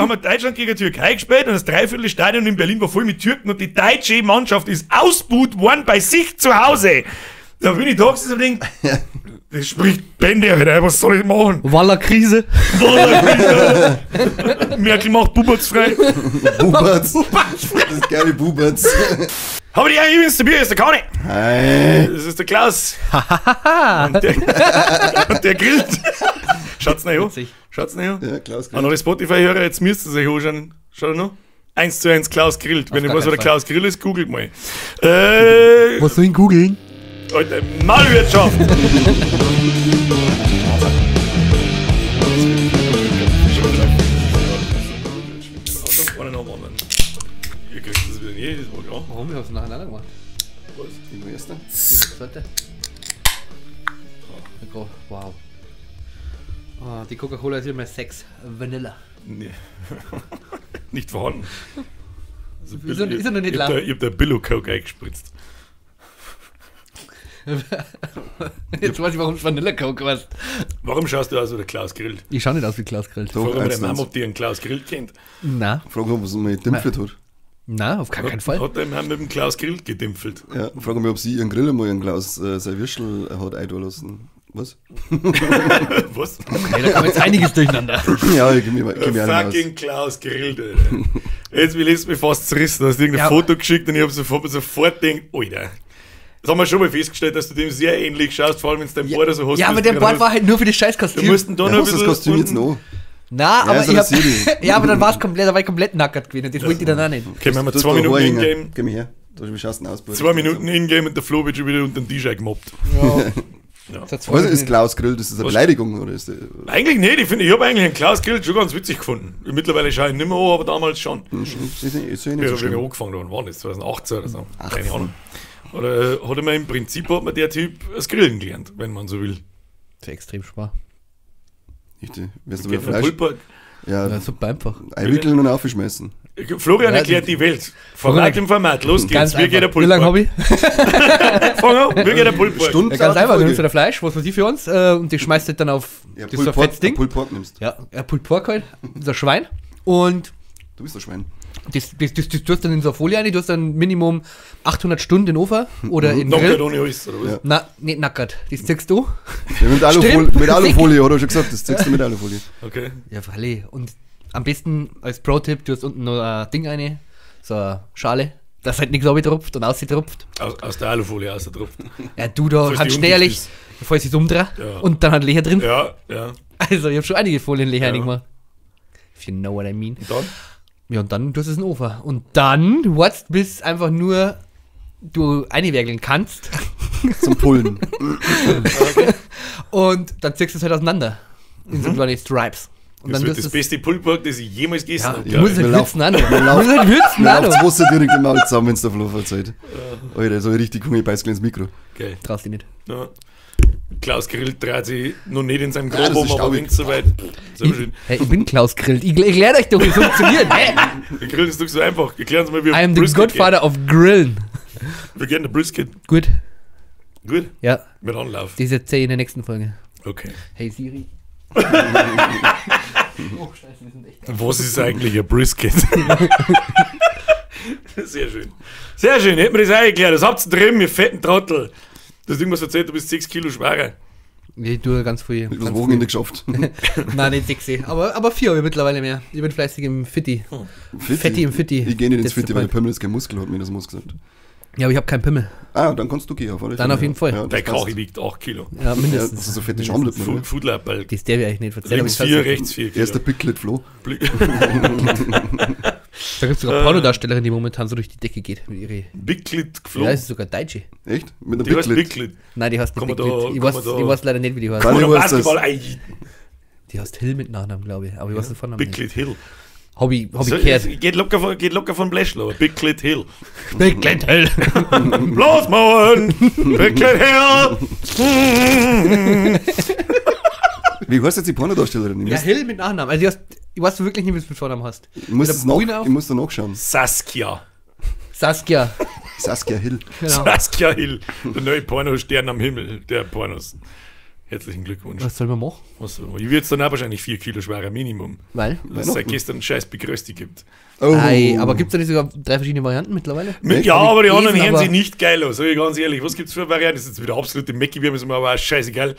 Da haben wir Deutschland gegen Türkei gespielt und das Dreiviertelstadion in Berlin war voll mit Türken und die deutsche Mannschaft ist ausbuht worden bei sich zu Hause. Da bin ich da gesessen und denk, das spricht Bände, Alter, was soll ich machen? Walla-Krise. Walla-Krise. Merkel macht Buberts frei. Buberts. Das ist geile Buberts. Hab ich eigentlich übrigens dabei, ist der Kani. Hi. Das ist der Klaus. Und der grillt. Schaut's nicht an. Schaut's nicht an. Ja, Klaus grillt. An alle Spotify-Hörer, jetzt müsst ihr sich anschauen. Schaut noch. 1:1 Klaus grillt. Wenn ich weiß, wer der Klaus Grill ist, googelt mal. Was soll ich googeln? Alter, Maulwirtschaft! Ihr kriegt das wieder nicht, das war klar. Warum? Wir haben es nacheinander gemacht. Was? Die erste? Die zweite. Oh, wow. Oh, die Coca-Cola ist immer 6. Vanilla. Nee. Nicht vorhanden. Also, ist er noch nicht lang? Ich hab da Billo Coke eingespritzt. Jetzt weiß ich, warum es Vanilla Coke warst. Warum schaust du aus wie der Klaus Grillt? Ich schau nicht aus wie Klaus Grillt. Frag mal deine Mama, ob die einen Klaus Grillt kennt. Nein. Frag mal, ob sie mal gedämpft hat. Nein, auf gar keinen Fall. Hat der mit dem Klaus Grillt gedämpft. Ja, frag mal, ob sie ihren Grill mal ihren Klaus sein Würstel hat eintun lassen. Was? Was? Okay, da kam jetzt einiges durcheinander. Ja, ich geh mir fucking Klaus Grillt, Alter. Jetzt will ich mich fast zerrissen. Du hast irgendein Foto geschickt und ich hab sofort gedacht, Alter. Das haben wir schon mal festgestellt, dass du dem sehr ähnlich schaust, vor allem wenn du dein Bart so hast. Ja, aber der Bart war halt nur für das Scheißkostüm. Du musst da noch das Kostüm jetzt noch. Nein, aber ich hab, ja, aber dann war's komplett, da war ich komplett nackert gewesen und das wollte ich dann auch nicht. Okay, wir haben 2 Minuten Ingame. Geh mir her, da schaust du aus. 2 Minuten Ingame und der Flo wird schon wieder unter den Tisch eingemobbt. Ja. Ja. Was ist Klaus Grill? Das ist eine Beleidigung, oder? Ist das, eigentlich nicht. Ich finde, ich habe eigentlich einen Klaus Grill schon ganz witzig gefunden. Mittlerweile schaue ich nicht mehr an, aber damals schon. Ist nicht ich so habe angefangen, wann war das? 2018 oder so. Keine Ahnung. Oder hat man im Prinzip hat man der Typ das Grillen gelernt, wenn man so will. Das ist extrem schwer. Weißt du, wie Fleisch? Ja, ja, super einfach. Einwickeln und aufschmeißen. Florian erklärt die Welt. Format im Format, los geht's. Wie geht der Pulled Wie lange hab ich? Fang an, wie geht der Pulled Pork? Ja, ganz einfach, du nimmst da Fleisch, was weiß ich für uns, und die schmeißt du dann auf ja, das so ein fettes Ding. Pulled Pork nimmst. Ja, Pulled Pork halt, so ein Schwein. Und du bist ein Schwein. Das tust dann in so eine Folie rein, du hast dann Minimum 800 Stunden in den Ofen oder in den Grill. Nackert ohne alles, oder was? Ja. Nein, nicht nackert. Das ziehst du. Ja, mit Alufolie, mit Alufolie, hat er schon gesagt, das ziehst du mit Alufolie. Okay. Ja, freilich. Und am besten als Pro-Tipp, du hast unten noch ein Ding rein, so eine Schale, dass halt nichts runtertropft und raustropft. Aus der Alufolie raustropft. Ja, du da halt schnell, falls ich es umdrehe ja. Und dann halt Löcher drin. Ja, ja. Also, ich habe schon einige Folien Löcher ja. gemacht. If you know what I mean. Und dann? Ja, und dann tust du es in den Ofen. Und dann wartest bis einfach nur du einwerkeln kannst. Zum Pullen. Okay. Und dann ziehst du es halt auseinander. In so kleine Stripes. Und das dann wird das beste Pulled Pork, das ich jemals gegessen habe. Ja, muss halt würzen auch noch. Mir Muss halt würzen auch läuft das noch. Wasser direkt im Maul zusammen, wenn es der Flo verzeiht. Alter, so richtig Hunger, ich beiß gleich ins Mikro. Geil. Traust dich nicht. Ja. Klaus Grill dreht sich noch nicht in seinem Ja, das Grab um, ist aber staubig. wenn es soweit. Selber schön. Hey, ich bin Klaus Grillt. Ich erkläre euch doch, wie es funktioniert. Hä? Wir grillen ist doch so einfach. Erklären Sie mal, wie I am the Brisket Godfather of Grillen. geht. Wir gehen der Brisket. Gut. Gut, Ja, mit Anlauf. das erzähle ich in der nächsten Folge. Okay. Hey Siri. Oh, scheiße, wir sind echt. Was ist eigentlich ein Brisket? Sehr schön. Sehr schön, hätten wir das auch erklärt. Das habt ihr drin, ihr fetten Trottel. Du hast irgendwas erzählt, du bist 6 Kilo schwerer. Ich tue ganz früh. Ich hab das Ganz Wochenende geschafft. früh. Nein, nicht 6. Aber 4 habe ich mittlerweile mehr. Ich bin fleißig im Fitti. Fetti im Fitti. Ich gehe nicht ins That's the Fitti, weil der point. Pimmel jetzt kein Muskel hat, mir das muss gesagt. Ja, aber ich habe keinen Pimmel. Ah, dann kannst du gehen, auf alle Dann Fälle, auf jeden ja. Fall. Ja, das Dein passt. Kachi wiegt 8 Kilo. Ja, Ja, mindestens. das ist so fette Schamlippen, oder? Foodlab, Das darf ich eigentlich nicht verzeihen. links 4, rechts 4 Er ist Kilo. der Picklet Flo. Da gibt es sogar Pornodarstellerin, die momentan so durch die Decke geht. Mit ihre. Big Clit Ja, geflogen. das ist sogar Deutsche. Echt? Mit einem Die heißt Picklet. Big Clit. Nein, die heißt nicht Kann man Big Clit. da- Ich kann weiß, man da- ich weiß leider nicht, wie die heißt. Kann Oder ich weiß das. Basketball einjieten. Die heißt Hill mit Nachnamen, glaube ich. Aber ich weiß den Vornamen Big nicht. Clit Hill. Hab ich So, gehört. es geht locker von Bläschl, aber Big Clit Hill. Big Clit Hill. Bloß Mann! Big Clit Hill! Wie heißt jetzt die Pornodarstellerin? Ich Ja, muss, Hill mit Nachnamen. Also, die heißt, ich weiß wirklich nicht, wie du es mit Vornamen hast. ich muss, Mit das der nach, Brüne auf. ich muss da nachschauen. Saskia. Saskia. Saskia Hill. Genau. Saskia Hill. Der neue Pornostern am Himmel. Der Pornos. Herzlichen Glückwunsch. Was soll man machen? Was soll man? Ich würde dann auch wahrscheinlich 4 Kilo schwerer Minimum. Weil? Weil es seit gestern einen scheiß Begrösti gibt. Oh. Ei, aber gibt es da nicht sogar 3 verschiedene Varianten mittlerweile? Mit, ja, aber die anderen gelesen, hören aber sich nicht geil aus, sag ich ganz ehrlich. Was gibt's für Varianten? Das ist jetzt wieder absolute Mecki-Bier, ist mir aber auch scheißegal.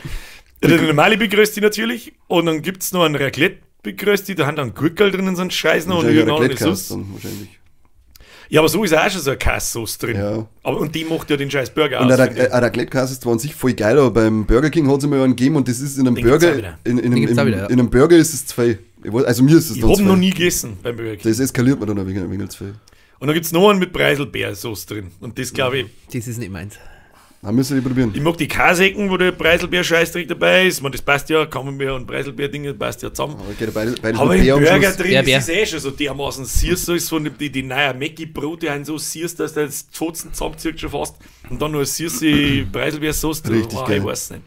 Der normale Begrösti natürlich. Und dann gibt's noch einen Raclette-Begrösti, da haben dann Gurkel drin und so einen Scheiß noch und irgendeine Sauce. Dann wahrscheinlich. Ja, aber so ist auch schon so eine Käse-Sauce drin. Ja. Aber, und die macht ja den scheiß Burger Und aus. ein Raclette-Käse ist zwar an sich voll geil, aber beim Burger King hat es immer einen gegeben und das ist in einem Den gibt's Burger. auch wieder. In einem Burger ist es 2. Also mir ist es Ich dann hab 2. noch nie gegessen beim Burger King. Das eskaliert mir dann ein wenig zu viel. Und dann gibt es noch einen mit Preiselbeersauce drin. Und das glaube ich. Das ist nicht meins. Dann müssen wir probieren. Ich mag die Kasecken, wo der Preiselbeer-Scheißdreck dabei ist. Man, das passt ja, Camembert und Preiselbeer-Dinge, das passt ja zusammen. Aber geht beides, beides Aber mit im Bär am Burger Schluss. drin, Bär, das Bär. ist eh schon so dermaßen süß, so ist von dem, die neuen Mecki-Brote sind so süß, dass der das Fotzen zusammenzieht schon fast. Und dann noch eine süße Preiselbeersauce drin. Richtig oh, geil. Ich weiß nicht.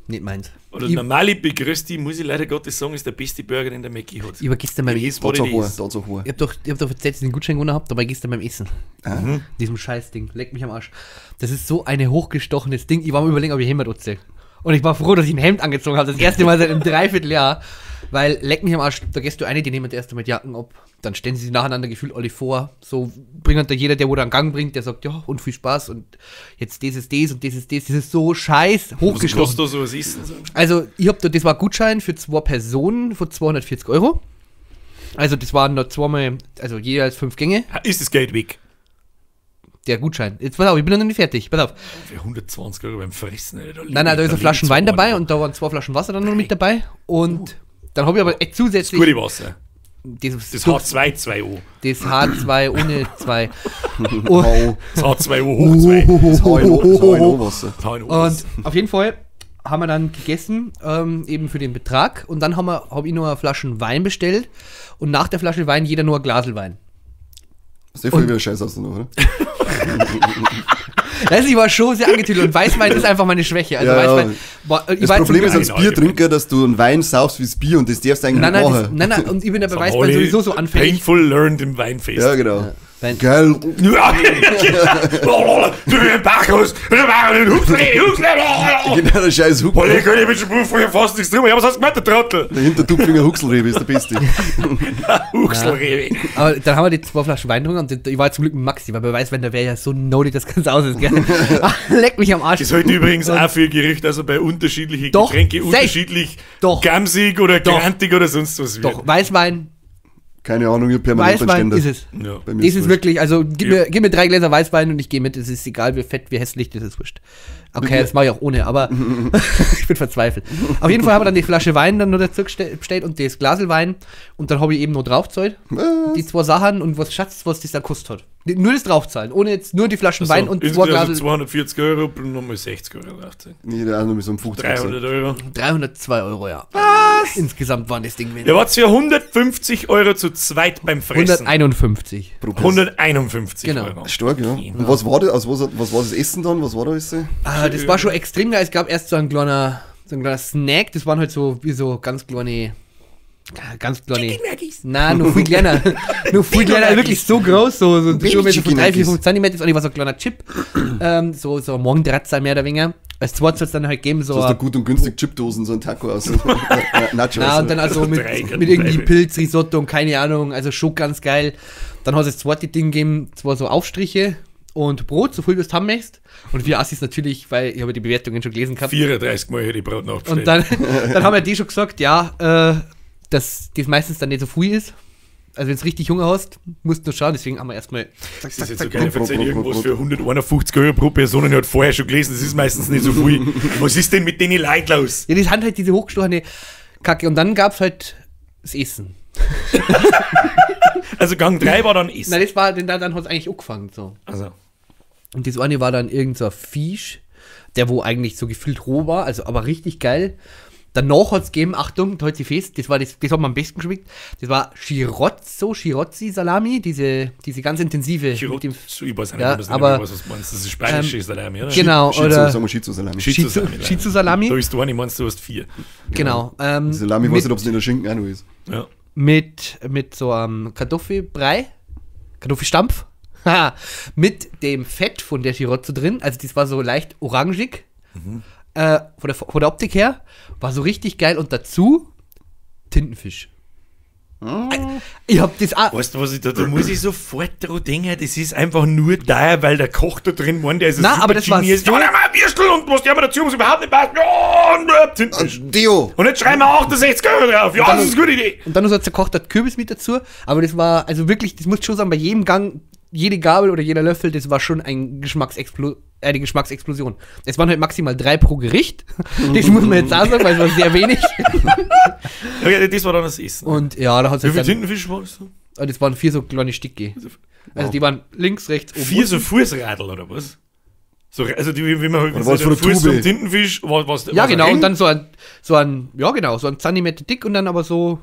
Nicht meins. Oder Ich, normale Begrösti, muss ich leider Gottes sagen, ist der beste Burger, den der Mecki hat. ich war gestern beim It is Essen. what Tatsache it wahr, is. Tatsache wahr. Ich hab doch erzählt, dass ich den Gutschein gewonnen hab, dabei gestern beim Essen. Ah. Diesem Scheißding. Leck mich am Arsch. Das ist so ein hochgestochenes Ding. Ich war am Überlegen, ob ich Hemd anziehe. Und ich war froh, dass ich ein Hemd angezogen habe. Das erste Mal seit einem Dreivierteljahr. Weil, leck mich am Arsch, da gehst du eine, die nehmen erst einmal die Jacken ab. Dann stellen sie sich nacheinander gefühlt alle vor. So bringen da jeder, der wo da einen Gang bringt, der sagt, ja, und viel Spaß. Und jetzt das ist das und das ist das. Das ist so scheiß Was hochgestochen. kostet da sowas essen? So? Also, ich hab da, das war Gutschein für 2 Personen von 240 Euro. Also, das waren noch zweimal, also jeweils 5 Gänge. Ist das Geld weg? Der Gutschein. Jetzt pass auf, ich bin noch nicht fertig. Pass auf. Für 120 Euro beim Fressen. Alter, Nein, nein, da ist eine Flasche Wein dabei und da waren 2 Flaschen Wasser dann noch mit dabei. Und dann habe ich aber zusätzlich. Gute Wasser. Das, Das H2-2O. Das H2 ohne 2. Und, H.O. Das H2O hoch 2. Das HNO-Wasser. Das HNO. und auf jeden Fall haben wir dann gegessen, eben für den Betrag. Und dann habe ich nur eine Flasche Wein bestellt. Und nach der Flasche Wein jeder nur ein Glasl Wein. Das ist voll wieder scheiße aus noch, oder? Also ich war schon sehr angetüdelt und Weißwein ist einfach meine Schwäche. Also Ja, ja. Weißwein. Boah, ich Das war Problem zum ist als Nein, Biertrinker, dass du einen Wein saufst wie das Bier und das darfst du eigentlich Nein, nicht nein, machen. das, nein, nein, und ich bin ja bei Weißwein Alle sowieso so anfällig. Painful learned im Weinfest. Ja, genau. Wein. Geil. Ja, genau. Du Bacchus, Huxley, Huxley. Genau, der scheiß Huck. Boah, ich kann mit dem vorher fast nichts drüber. Ja, was hast du gemacht, der Trottel? Der Hintertupfinger Huxelrebe ist der Beste. Huxelrebe. Aber dann haben wir die 2 Flaschen Wein getrunken und ich war zum Glück mit Maxi, weil bei Weißwein, da wäre ja so naughty, das Ganze aus ist, gell? Leck mich am Arsch. Das heute übrigens auch für Gerücht, also bei unterschiedlichen Doch, Getränke safe. unterschiedlich Doch. gamsig oder Doch. grantig oder sonst was wird. Doch, Weißwein, Keine Ahnung, ich hab permanent einen Weißwein Ständer. ist es. Ja. Bei mir Das ist wurscht. wirklich, also gib, Ja. mir, gib mir 3 Gläser Weißwein und ich gehe mit. Es ist egal, wie fett, wie hässlich, das ist wurscht. Okay, das mache ich auch ohne, aber ich bin verzweifelt. Auf jeden Fall haben wir dann die Flasche Wein dann noch dazu bestellt und das Glasl Wein und dann habe ich eben noch draufgezahlt. Was? Die 2 Sachen und was schätzt, was das da kostet hat. Nur das draufzahlen, ohne jetzt nur die Flaschen Wein und 2 insgesamt Glasl. 240 Euro plus nochmal 60 Euro drauf. Nee, der auch noch mit so einem 50 300 Euro. 302 Euro, ja. Was? Insgesamt waren das Ding Ja, was für 150 Euro zu zweit beim Fressen. 151. Pro Person. 151 Genau. Euro. Stark, ja. Und was war das? Also was war das Essen dann? Was war da alles? Ah, das war schon extrem geil. Es gab erst so ein kleiner Snack. Das waren halt so wie so ganz kleine. Ganz kleine. Nein, nur viel kleiner. Nur viel kleiner, wirklich so groß, so Baby schon so von Chicken 3, 4, Nuggets. 5 Zentimeter. Das war so ein kleiner Chip. So ein Morgendratzer mehr oder weniger. Als zweites hat es dann halt gegeben, so. Du hast da gut und günstig Chipdosen, so ein Taco aus. Nachos. Na, und dann also mit, Drei mit irgendwie Bleibe. Pilz, Risotto und keine Ahnung, also schon ganz geil. Dann hat es das zweite Ding gegeben, zwar so Aufstriche und Brot, so viel wie du haben möchtest. Und wir Assis natürlich, weil ich habe die Bewertungen schon gelesen gehabt. 34 Mal hätte ich Brot nachbestellt. Und dann, dann haben wir die schon gesagt, ja, dass das meistens dann nicht so viel ist. Also wenn du richtig Hunger hast, musst du nur schauen, deswegen haben wir erstmal. Das ist jetzt so geil, Brot, Brot, erzählt Brot, irgendwas Brot. für 151 Euro pro Person und ich hat vorher schon gelesen, das ist meistens nicht so viel. Was ist denn mit den Leuten los? Ja, das sind halt diese hochgestochene Kacke. Und dann gab es halt das Essen. Also Gang 3 war dann Essen. Nein, das war, denn dann hat es eigentlich angefangen. So. Also, Und das eine war dann irgend so ein Fisch, der wo eigentlich so gefühlt roh war, also aber richtig geil. Danach hat es gegeben, Achtung, da halt sie fest, das war das, das hat mir am besten geschmeckt. Das war Chirozzo, Chirozzi-Salami, diese ganz intensive. mit dem, Chirozzo, ich weiß auch nicht, Ja, was, aber- was du meinst. Das ist spanische Salami, oder? genau, Shizu, oder sagen wir Shizu-Salami. Shizu-Salami. Shizu-Salami. Da ist du eine, meinst du hast 4. Genau. Die Salami, weiß mit, nicht, ob es in der Schinken auch noch ist. Ja. mit so einem Kartoffelbrei, Kartoffelstampf, Haha, mit dem Fett von der Chirozzo drin. Also das war so leicht orangig. Von der Optik her, war so richtig geil und dazu Tintenfisch. Ich hab das auch. Weißt du, was ich da muss ich sofort dran denken, das ist einfach nur da, weil der Koch da drin war, der ist ein Na, aber das war Genius. so- Ja, nimm mal ein Würstel und was der mir dazu, was überhaupt nicht passt. Ja, und Tintenfisch. Deo! Und jetzt schreiben wir 68 Euro drauf. Ja, das ist eine gute Idee. Und dann noch so ein zerkochter Kürbis mit dazu. Aber das war, also wirklich, das muss ich schon sagen, bei jedem Gang, jede Gabel oder jeder Löffel, das war schon eine Geschmacksexplosion. Es waren halt maximal 3 pro Gericht. Das muss man jetzt auch sagen, weil es war sehr wenig. Okay, das war dann das Essen. Und ja, da hat Wie es viel dann, Tintenfisch war das? das waren 4 so kleine Stücke. Also die waren links, rechts, oben. 4 so Fußradl oder was? So, also die, wie man halt Oder war's so von der Fuß Tube? zum Tintenfisch, was Ja, genau. Und dann so ein, ja genau, so ein Zentimeter dick und dann aber so,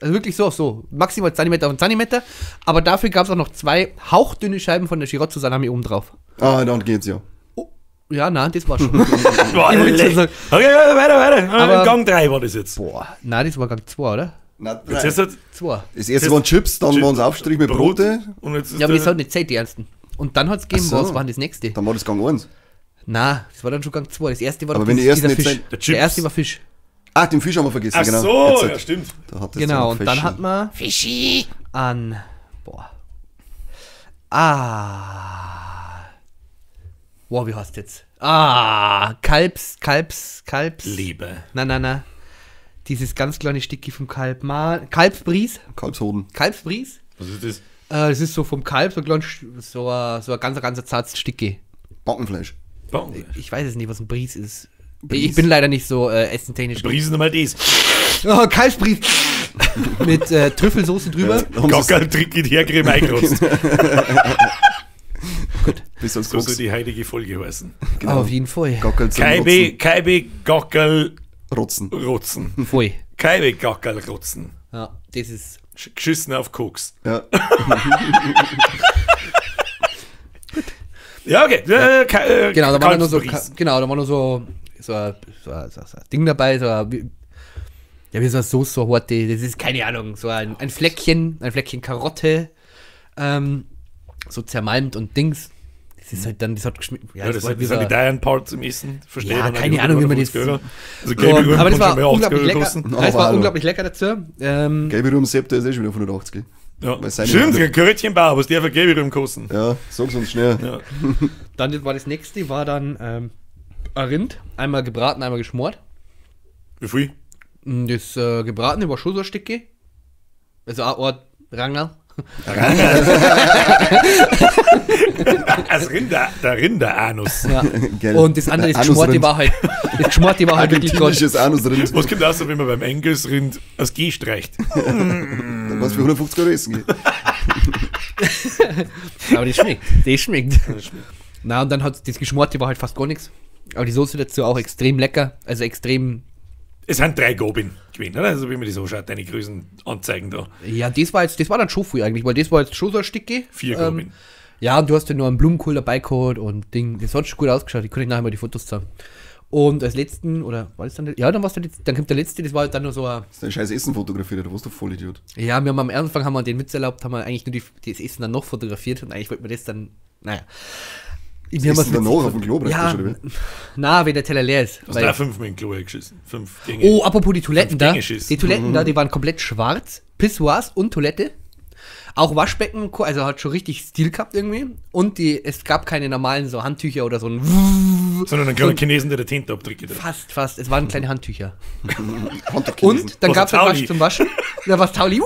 also wirklich so, maximal Zentimeter auf einen Zentimeter. Aber dafür gab es auch noch 2 hauchdünne Scheiben von der Chirozzo Salami oben drauf. Ah, dann geht's ja. Oh, ja, nein, das war schon. Boah, Ich wollte schon leck. sagen. Okay, ja, weiter, weiter. Aber- Gang 3 war das jetzt. Boah, nein, das war Gang 2, oder? Na, Jetzt ist das 2. Das erste waren Chips, dann Chips, waren es Aufstrich mit Brote, Und jetzt ist Ja, aber das der- hat nicht Zeit, die ernsten. Und dann hat es gegeben, Ach so. was war denn das nächste? dann war das Gang 1. Na, das war dann schon Gang 2. Das erste war Aber doch wenn die dieses- ersten dieser nicht Fisch. sind- Der Der, Chips. erste war Fisch. Ah, den Fisch haben wir vergessen, Ach genau. so, Jetzt ja, halt. stimmt. Da hat das Genau, dann und dann Fischi. hat man Fischi an. Boah. Ah. Boah, wie heißt jetzt? Ah, Kalbs. Leber. Na, na, na. Dieses ganz kleine Stückchen vom Kalb. Kalbsbries. Kalbshoden. Kalbsbries? Was ist das? Das ist so vom Kalb, so ein kleines, so ein ganz, ganz zartes Stückchen. Backenfleisch. Bong. Ich weiß es nicht, was ein Bries ist. Bries. Ich bin leider nicht so essentechnisch. Bries ist nochmal das. Oh, Kalbsbries. Mit Trüffelsoße drüber. Da haben sie's Gackerl Trick hergerieben, eingerotzt. bis als So soll Koks. die heutige Folge heißen. Genau. Auf jeden Fall. Gackerl zum Kaibe, Kaibe, Gackerl, Rotzen. Rotzen. Voll. Kaibe, Gackerl, Rotzen. Ja, das ist. Geschissen auf Koks. Ja. Ja, okay. Genau, da war dann nur so, Kalbsbries. genau, da war nur so ein Ding dabei, so ein, ja, wie so eine Soße, so Horte, das ist keine Ahnung, so ein Fleckchen Karotte, so zermalmt und Dings. Das ist halt dann, das hat geschmeckt. Ja, das, war sind, wie das sind so die teuren Parts im Essen. Verstehe Ja, dann auch keine die Ahnung, wie man 150 das- Euro. Also gelbe So, Rüben aber das kann war schon mal 80 unglaublich Euro lecker. kosten. Nein, es Aber war hallo. unglaublich lecker dazu. Gelbe Rüben Septa ist eh schon wieder auf 180. Ja. Weil seine- Stimmt, der Körtchenbauer, was der für gelbe Rüben kosten. Ja, sag's uns schnell. Ja. Dann war das nächste, war dann ein Rind. Einmal gebraten, einmal geschmort. Wie viel? Das gebratene war schon so ein Stückchen. Also eine Art Rangel. Das Rinder, der Rinderanus. Ja. Gell. Und das andere, das Geschmorte Anusrind. war halt, das Geschmorte war halt wirklich gut. Argentinisches Anusrind. Was kommt raus, wenn man beim Engelsrind das G streicht? Dann kannst du für 150 Euro essen gehen. Aber das schmeckt. Das schmeckt. Na, und dann hat das Geschmorte war halt fast gar nichts. Aber die Soße dazu auch extrem lecker. Also extrem. Es sind 3 Gobin gewesen, oder? Also, wie man das anschaut, deine Größen anzeigen da. Ja, das war jetzt, das war dann schon viel eigentlich, weil das war jetzt schon so ein Stückchen. 4 Gobin. Ja, und du hast ja nur einen Blumenkohl dabei geholt und Ding. Das hat schon gut ausgeschaut. Ich konnte nachher mal die Fotos zeigen. Und als letzten, oder war das dann der, ja, dann war's der letzte, dann kommt der letzte, das war halt dann nur so ein, Hast du dein scheiß Essen fotografiert, oder was du Vollidiot? ja, wir haben am Anfang haben wir den Witz erlaubt, haben wir eigentlich nur das Essen dann noch fotografiert und eigentlich wollten wir das dann, naja. Wir haben Essen was danach witzig auf dem Klo praktisch, ja, oder wie? Na, wenn der Teller leer ist. Hast Weil- du auch 5 mit dem Klo geschissen? 5 Gänge. Oh, apropos die Toiletten Fünf da. Gänge schießen. Die Toiletten da, die waren komplett schwarz. Pissoirs und Toilette. Auch Waschbecken, und Co., also hat schon richtig Stil gehabt irgendwie. Und es gab keine normalen so Handtücher oder so ein Sondern einen kleinen Chinesen, der den Tinte abdrückt. Fast, fast. Es waren kleine Handtücher. Handtuch-Chinesen. Und dann Was gab es Tauli. halt was zum Waschen. Da war Tauli.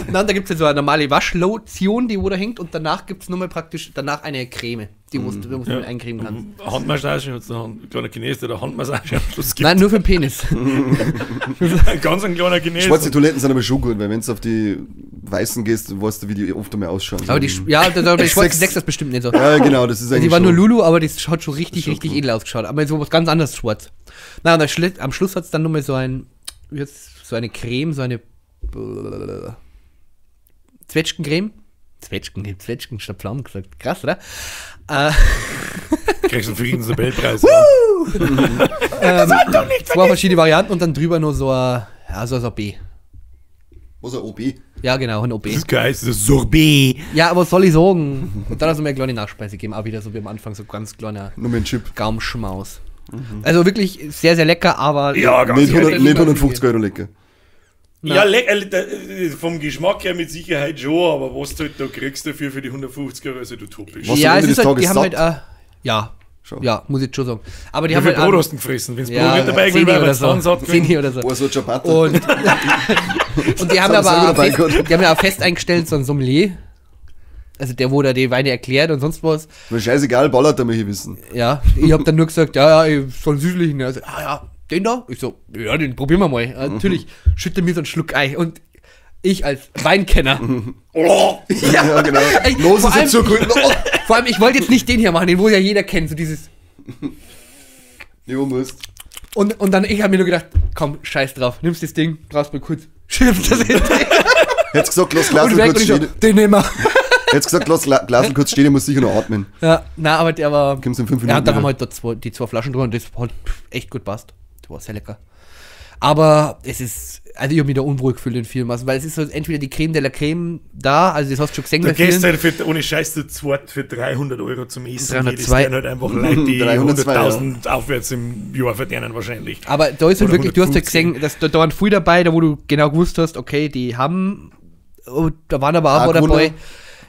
Nein, da gibt es ja so eine normale Waschlotion, die wo da hängt. Und danach gibt es nochmal praktisch danach eine Creme, die wo du mit eincremen kannst. Handmassage, hat es noch einen kleinen Chinesen, der Handmassage am Schluss gibt. Nein, nur für den Penis. Ein ganz ein kleiner Chinesen. Schwarze Toiletten sind aber schon gut, weil wenn du auf die weißen gehst, weißt du, wie die oft einmal ausschauen. Aber die, ja, da, da, die schwarzen Sechs- Sechs das bestimmt nicht so. Ja, genau, das ist eigentlich Die war nur schon- Lulu, aber das hat schon richtig, schon richtig cool. edel ausgeschaut. Aber so was ganz anderes schwarz. Na, und am Schluss hat es dann nochmal so ein, jetzt so eine Creme, so eine Zwetschgencreme. Zwetschgen, ich hab Zwetschgen statt Pflaumen gesagt. Krass, oder? Kriegst einen Friedensnobelpreis. Zwei verschiedene Varianten und dann drüber nur so ein, ja, so ein Sorbet. Was ein OB? Ja, genau, ein OB. Das ist geil, das ist Sorbet. Ja, aber was soll ich sagen? Und dann hat es mir eine kleine Nachspeise gegeben, auch wieder so wie am Anfang, so ganz kleiner Nur mit dem Chip. Gaumenschmaus. Also wirklich sehr, sehr lecker, aber. Ja, ganz Nicht, 100, ehrlich. nicht 150 Euro lecker. Ja, vom Geschmack her mit Sicherheit schon, aber was du halt da kriegst dafür für die 150 Euro, ist halt utopisch. Was ja, am es Ende ist des halt, die Tages haben halt, satt. ja, Schon. ja, muss ich jetzt schon sagen. Aber die Wie haben viel halt Brot auch- hast du denn gefressen? Wenn's ja, Brot nicht dabei gewesen 10 wäre, oder wär's dann so. satt gewesen. 10 oder so. Oh, so Ciabatta. Und, und die haben Das haben aber sie selber auch dabei fest, gehabt. die haben ja auch fest eingestellt, so ein Sommelier. Also der, wo da die Weine erklärt und sonst was. Mir scheißegal, ballert er mich wissen. Ja, ich hab dann nur gesagt, ja, ja, ich soll einen süßlichen. Also, ah ja, den da? Ich so, ja, den probieren wir mal. Ja, natürlich, schütte mir so einen Schluck ein. Und ich als Weinkenner. Oh, Ja, genau. Ey, Los vor ist allem- jetzt so grün. Oh. Vor allem, ich wollte jetzt nicht den hier machen, den wo ja jeder kennt, so dieses. Jo, musst. Und dann, ich habe mir nur gedacht, komm, scheiß drauf, nimmst das Ding, brauchst mal kurz, schimpft das hin. Hättest gesagt, lass Und Glasl weg kurz und ich so, stehen. den nehmen wir. Hättest gesagt, lass Glasl kurz stehen, ich muss sicher noch atmen. Ja, na, aber der war. Kommst in 5 Ja, Minuten und dann haben wir wieder. halt da die zwei Flaschen drüber und das hat echt gut passt. Das war sehr lecker. Aber es ist, also ich habe mich da unwohl gefühlt in vielen Maßen, weil es ist so entweder die Creme de la Creme da, also das hast du schon gesehen Du bei vielen. gehst halt für, ohne Scheiß zu zweit für 300 Euro zum Essen. 302. Das werden halt einfach Leute, die 302, 100.000 aufwärts im Jahr verdienen wahrscheinlich. Aber da ist halt Oder wirklich, du hast halt 150. gesehen, dass da waren viele dabei, da wo du genau gewusst hast, okay, die haben, oh, da waren aber auch Auch dabei. gewonnen.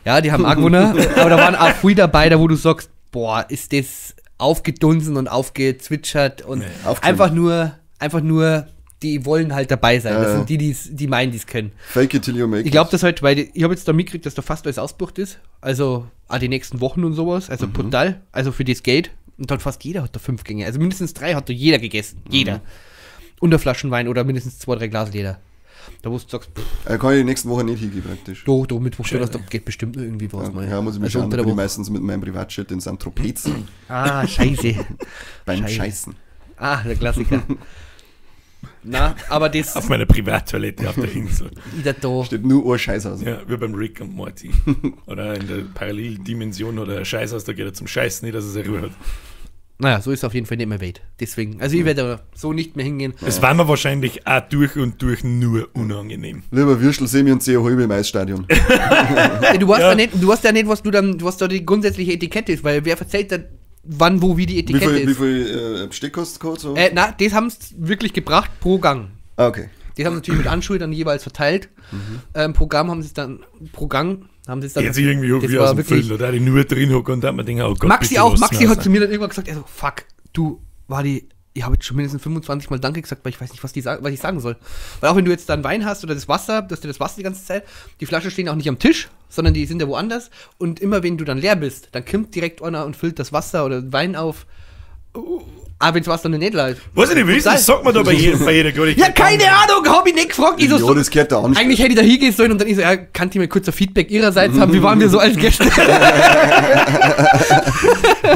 Ja, die haben auch gewonnen, aber da waren auch viele dabei, da wo du sagst, boah, ist das aufgedunsen und aufgezwitschert und Aufgeschrieben. einfach nur, die wollen halt dabei sein. Ja, Das ja. sind die, die meinen, die es können. Fake it till you make Ich glaube das halt, weil ich habe jetzt da mitgekriegt, dass da fast alles ausgebucht ist. Also auch die nächsten Wochen und sowas. Also brutal. Also für das Geld. Und dann fast jeder hat da 5 Gänge. Also mindestens 3 hat da jeder gegessen. Jeder. Und eine Flaschen Wein oder mindestens 2, 3 Glas jeder. Da wo du sagst, pff, it. Kann ich die nächsten Woche nicht hingehen, praktisch. do, Mittwoch, Donnerstag geht bestimmt noch irgendwie was mal. Ja, muss ich mich also schauen. unter Da der bin ich Woche. meistens mit meinem Privatjet in St. Tropez Ah, scheiße. beim Scheiße. Scheißen. Ah, der Klassiker. Na, aber das Auf meiner Privattoilette auf der Insel. wieder da. Steht nur ein Scheiß aus. Ja, wie beim Rick und Morty. Oder in der Paralleldimension oder Scheiß aus, da geht er zum Scheißen nicht, dass er sich rührt. Naja, so ist es auf jeden Fall nicht mehr weit. Deswegen, also ich werde da so nicht mehr hingehen. Es war mir wahrscheinlich auch durch und durch nur unangenehm. Lieber Würstel, Semi und CO halbe im Eisstadion. Ey, du weißt Ja. ja. nicht, du weißt ja nicht, was du dann, was da die grundsätzliche Etikette ist, weil wer verzeiht dann, wann, wo, wie die Wie Etikette viel, wie ist. viel Besteck hast du gehabt? So? Na, das haben sie wirklich gebracht pro Gang. Ah, okay. Das haben sie natürlich mit Anschuhe dann jeweils verteilt. Pro Gang haben sie es dann, pro Gang haben sie es dann. Jetzt irgendwie das wie war aus dem wirklich- Film, da ich nur drin hocke und da hat man denkt, oh Gott, Maxi bitte auch, lass Maxi mich hat raus. zu mir dann irgendwann gesagt, er so, fuck, du, war die, ich habe jetzt schon mindestens 25 Mal Danke gesagt, weil ich weiß nicht, was, die was ich sagen soll. Weil auch wenn du jetzt dann Wein hast oder das Wasser, dass du das Wasser die ganze Zeit, die Flaschen stehen auch nicht am Tisch, sondern die sind ja woanders. Und immer wenn du dann leer bist, dann kommt direkt einer und füllt das Wasser oder Wein auf. Aber wenn das Wasser noch nicht leer ist. Weiß ich nicht, wie ist das? Sagt man da bei jeder Kleinigkeit. Ja, keine Ahnung, hab ich nicht gefragt. Ich so, Ja, das gehört da an. eigentlich hätte ich da hingehen sollen und dann ich so, ja, kann ich mal kurz ein Feedback ihrerseits haben? Wie waren wir so als Gäste?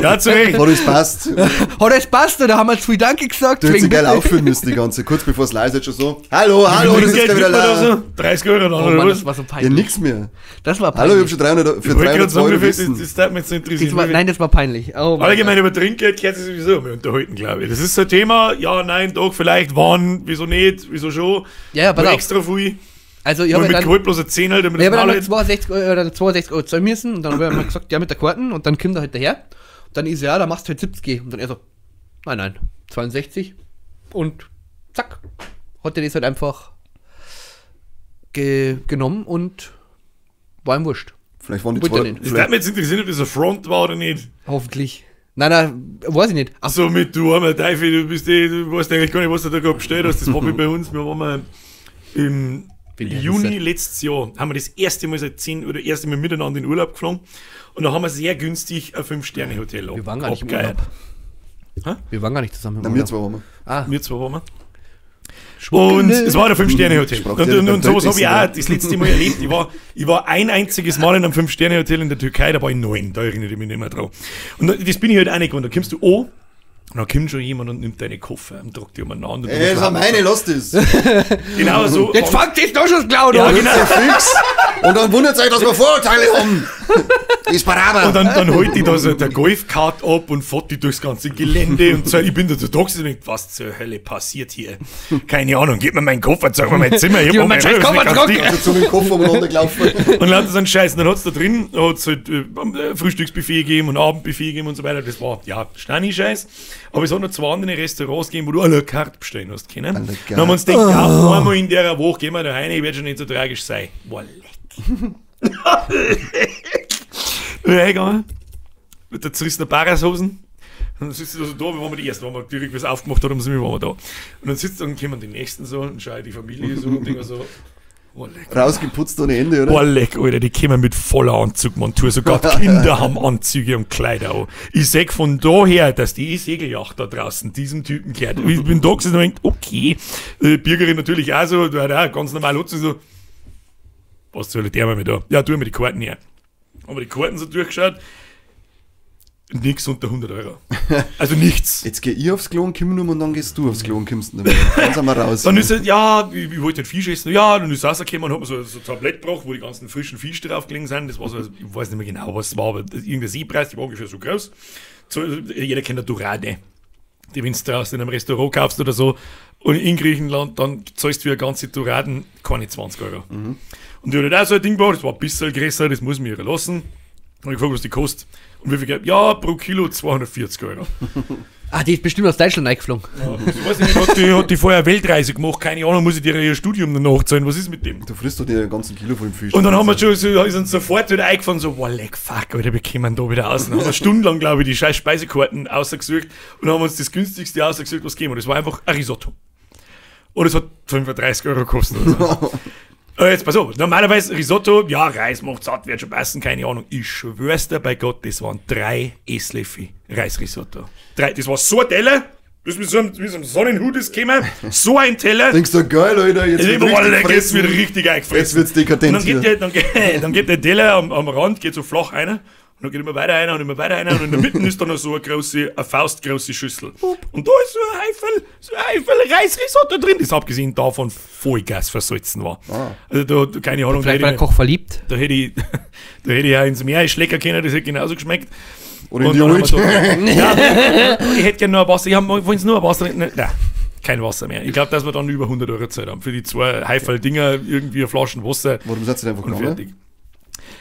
Ja, zu Recht. Hat es passt. Hat alles passt oder haben wir zu viel Danke gesagt? Du hättest Deswegen geil bitte. aufführen müssen die ganze. Kurz bevor es leise ist schon so. Hallo, hallo, das ist Trinkgeld ja wieder gibt man da leer. so 30 Euro dann, Oh oder Mann, was? das war so Ja, peinlich. nix mehr. Das war peinlich. Hallo, ich hab schon 300, für Ich wollte gerade 300 sagen, Euro wie viel- das, wissen. das darf mich jetzt so interessieren. das war, nein, das war peinlich. Oh, mein Allgemein über Trinkgeld kann sich sowieso mal unterhalten, glaube ich. Das ist so ein Thema, ja, nein, doch, vielleicht, wann, wieso nicht, wieso schon. Ja, ja, pass Nur auf. extra viel. Also ich Nur habe mit ja dann, Gewalt bloß ein Zehner, damit ich das hab Maul dann hält. 62 Euro, oder 62 Euro zahlen müssen und dann habe ich mal gesagt, ja, mit der Karten und dann kommt er halt daher. Und dann ist er, ja, da machst du halt 70. Und dann er so, nein, nein, 62. Und zack, hat er das halt einfach genommen und war ihm wurscht. Vielleicht waren die Wollte zwei. er nicht. Das Vielleicht, würde mich jetzt interessieren, ob das ein Front war oder nicht. Hoffentlich. Nein, nein, weiß ich nicht. Ach, So mit, du armer Teufel, du bist eh, du weißt eigentlich gar nicht, was du da gerade bestellt hast. Das war wie bei uns, wir waren mal im Bin der Juni Wisser. letztes Jahr, haben wir das erste Mal seit 10 oder erste Mal miteinander in Urlaub geflogen und da haben wir sehr günstig ein 5-Sterne-Hotel wir waren gar nicht im abgeheiert. Urlaub. Hä? Wir waren gar nicht zusammen im na, wir Urlaub. zwei waren wir. Ah, Wir zwei waren wir. Und es war ein 5-Sterne-Hotel. Sprach Und, der und, beim und sowas habe ich auch Date das letzte Mal erlebt. Ich war ein einziges Mal in einem 5-Sterne-Hotel in der Türkei, da war ich 9, da erinnere ich mich nicht mehr dran. Und das bin ich halt auch nicht gewohnt. Da kommst du an und dann kommt schon jemand und nimmt deine Koffer und tragt die umeinander. Ey, das war meine, lass das. Genau so. Jetzt fangt ihr doch schon das Klauen Ja, an. genau. Ja, fix. Und dann wundert euch, dass wir Vorurteile haben. Ist Parada! Und dann holt die da so der Golfkart ab und fährt die durchs ganze Gelände und so. Ich bin da so da gewesen und denk, was zur Hölle passiert hier? Keine Ahnung, gib mir meinen Koffer, zeig mir mein Zimmer. Ich Gib hab mir meinen scheiß nicht Koffer ganz zurück. dicht. Also zu dem Koffer umeinander gelaufen. Und lauter so einen Scheiß. Und dann hat's da drin, hat's halt Frühstücksbuffet gegeben und Abendbuffet gegeben und so weiter. Das war, ja, Stani-Scheiß. Aber es hat noch zwei andere Restaurants gegeben, wo du à la carte bestellen hast können. À la carte. Dann haben wir uns gedacht, ja, einmal in der Woche gehen wir da rein, ich werd schon nicht so tragisch sein. Boah, leck. Bin reingegangen, mit der zerrissenen Parashosen. Und dann sitzt du so da, wir waren die Ersten, waren wir direkt, was aufgemacht hat, haben sie, waren wir da. Und dann sitzt, dann kommen die Nächsten so und schaue die Familie so und denke so, oh, leck. Rausgeputzt ohne Ende, oder? Boah, leck, Alter, die kommen mit voller Anzugmontur. Sogar die Kinder haben Anzüge und Kleider an. Ich sag von daher, dass die Segelyacht da draußen diesem Typen gehört. Ich bin da gesessen und denk, okay. Birgerin natürlich auch so, der hat auch ganz normal Anzug so. Was soll der mal mit da? Ja, tu mir die Karten her. Haben wir die Karten so durchgeschaut. Nix unter 100 Euro. Also nichts. Jetzt geh ich aufs Klo und komm nur und dann gehst du aufs Klo und kommst nicht mehr. Dann sind wir raus. Dann ist es, ja, ich wollte den Fisch essen. Ja, dann ist es rausgekommen und hat mir so ein Tablett gebracht, wo die ganzen frischen Fisch drauf gelegen sind. Das war so, ich weiß nicht mehr genau, was es war, aber irgendein Seepreis, die war ungefähr so groß. So, jeder kennt eine Dorade. Die, wenn du draußen in einem Restaurant kaufst oder so, und in Griechenland, dann zahlst du für eine ganze Doraden keine 20 Euro. Mhm. Und die hat halt auch so ein Ding gebracht, das war ein bisschen größer, das muss man ihr lassen. Und ich gefragt, was die kostet. Und wie viel Geld? Ja, pro Kilo 240 Euro. Ah, die ist bestimmt aus Deutschland eingeflogen. Ja, ich weiß nicht, hat die vorher Weltreise gemacht? Keine Ahnung, muss ich dir ihr Studium noch nachzahlen? Was ist mit dem? Du frisst doch den ganzen Kilo von dem Fisch. Und dann haben wir schon so, ist uns sofort wieder eingefahren, so, wow, leck, fuck, Alter, wir kommen da wieder raus. Dann haben wir stundenlang, glaube ich, die scheiß Speisekarten ausgesucht und haben uns das günstigste ausgesucht, was gegeben hat. Das war einfach ein Risotto. Und es hat 35 Euro gekostet. Oder so. Aber jetzt pass auf, normalerweise Risotto, ja, Reis macht satt, wird schon passen, keine Ahnung. Ich schwör's dir bei Gott, das waren 3 Esslöffel Reisrisotto. 3, das war so ein Teller, das ist mit so einem Sonnenhut ist gekommen, so ein Teller. Denkst du, geil, Alter, jetzt Ich wird boah, richtig leck, jetzt wird fressen. richtig eingefressen. Jetzt wird's dekadent Und dann geht, dann geht der Teller am Rand, geht so flach einer. Und dann geht immer weiter einer und immer weiter einer. Und in der Mitte ist dann noch so eine große, eine faustgroße Schüssel. Und da ist so ein Heifel Reisrisotto drin, das abgesehen davon Vollgas versalzen war. Ah. Also da, keine Ahnung. Vielleicht war der Koch verliebt. Da hätte ich, da hätte ich auch ins Meer schlecken können, das hätte genauso geschmeckt. Oder in die Und dann Old. haben wir da, ja, ich hätte gerne noch ein Wasser. Ich wollen Sie nur ein Wasser? Nein, kein Wasser mehr. Ich glaube, dass wir dann über 100 Euro gezahlt haben. Für die 2 Heifel-Dinger, irgendwie eine Flaschen Wasser. Warum seid ihr denn einfach Und gegangen? fertig.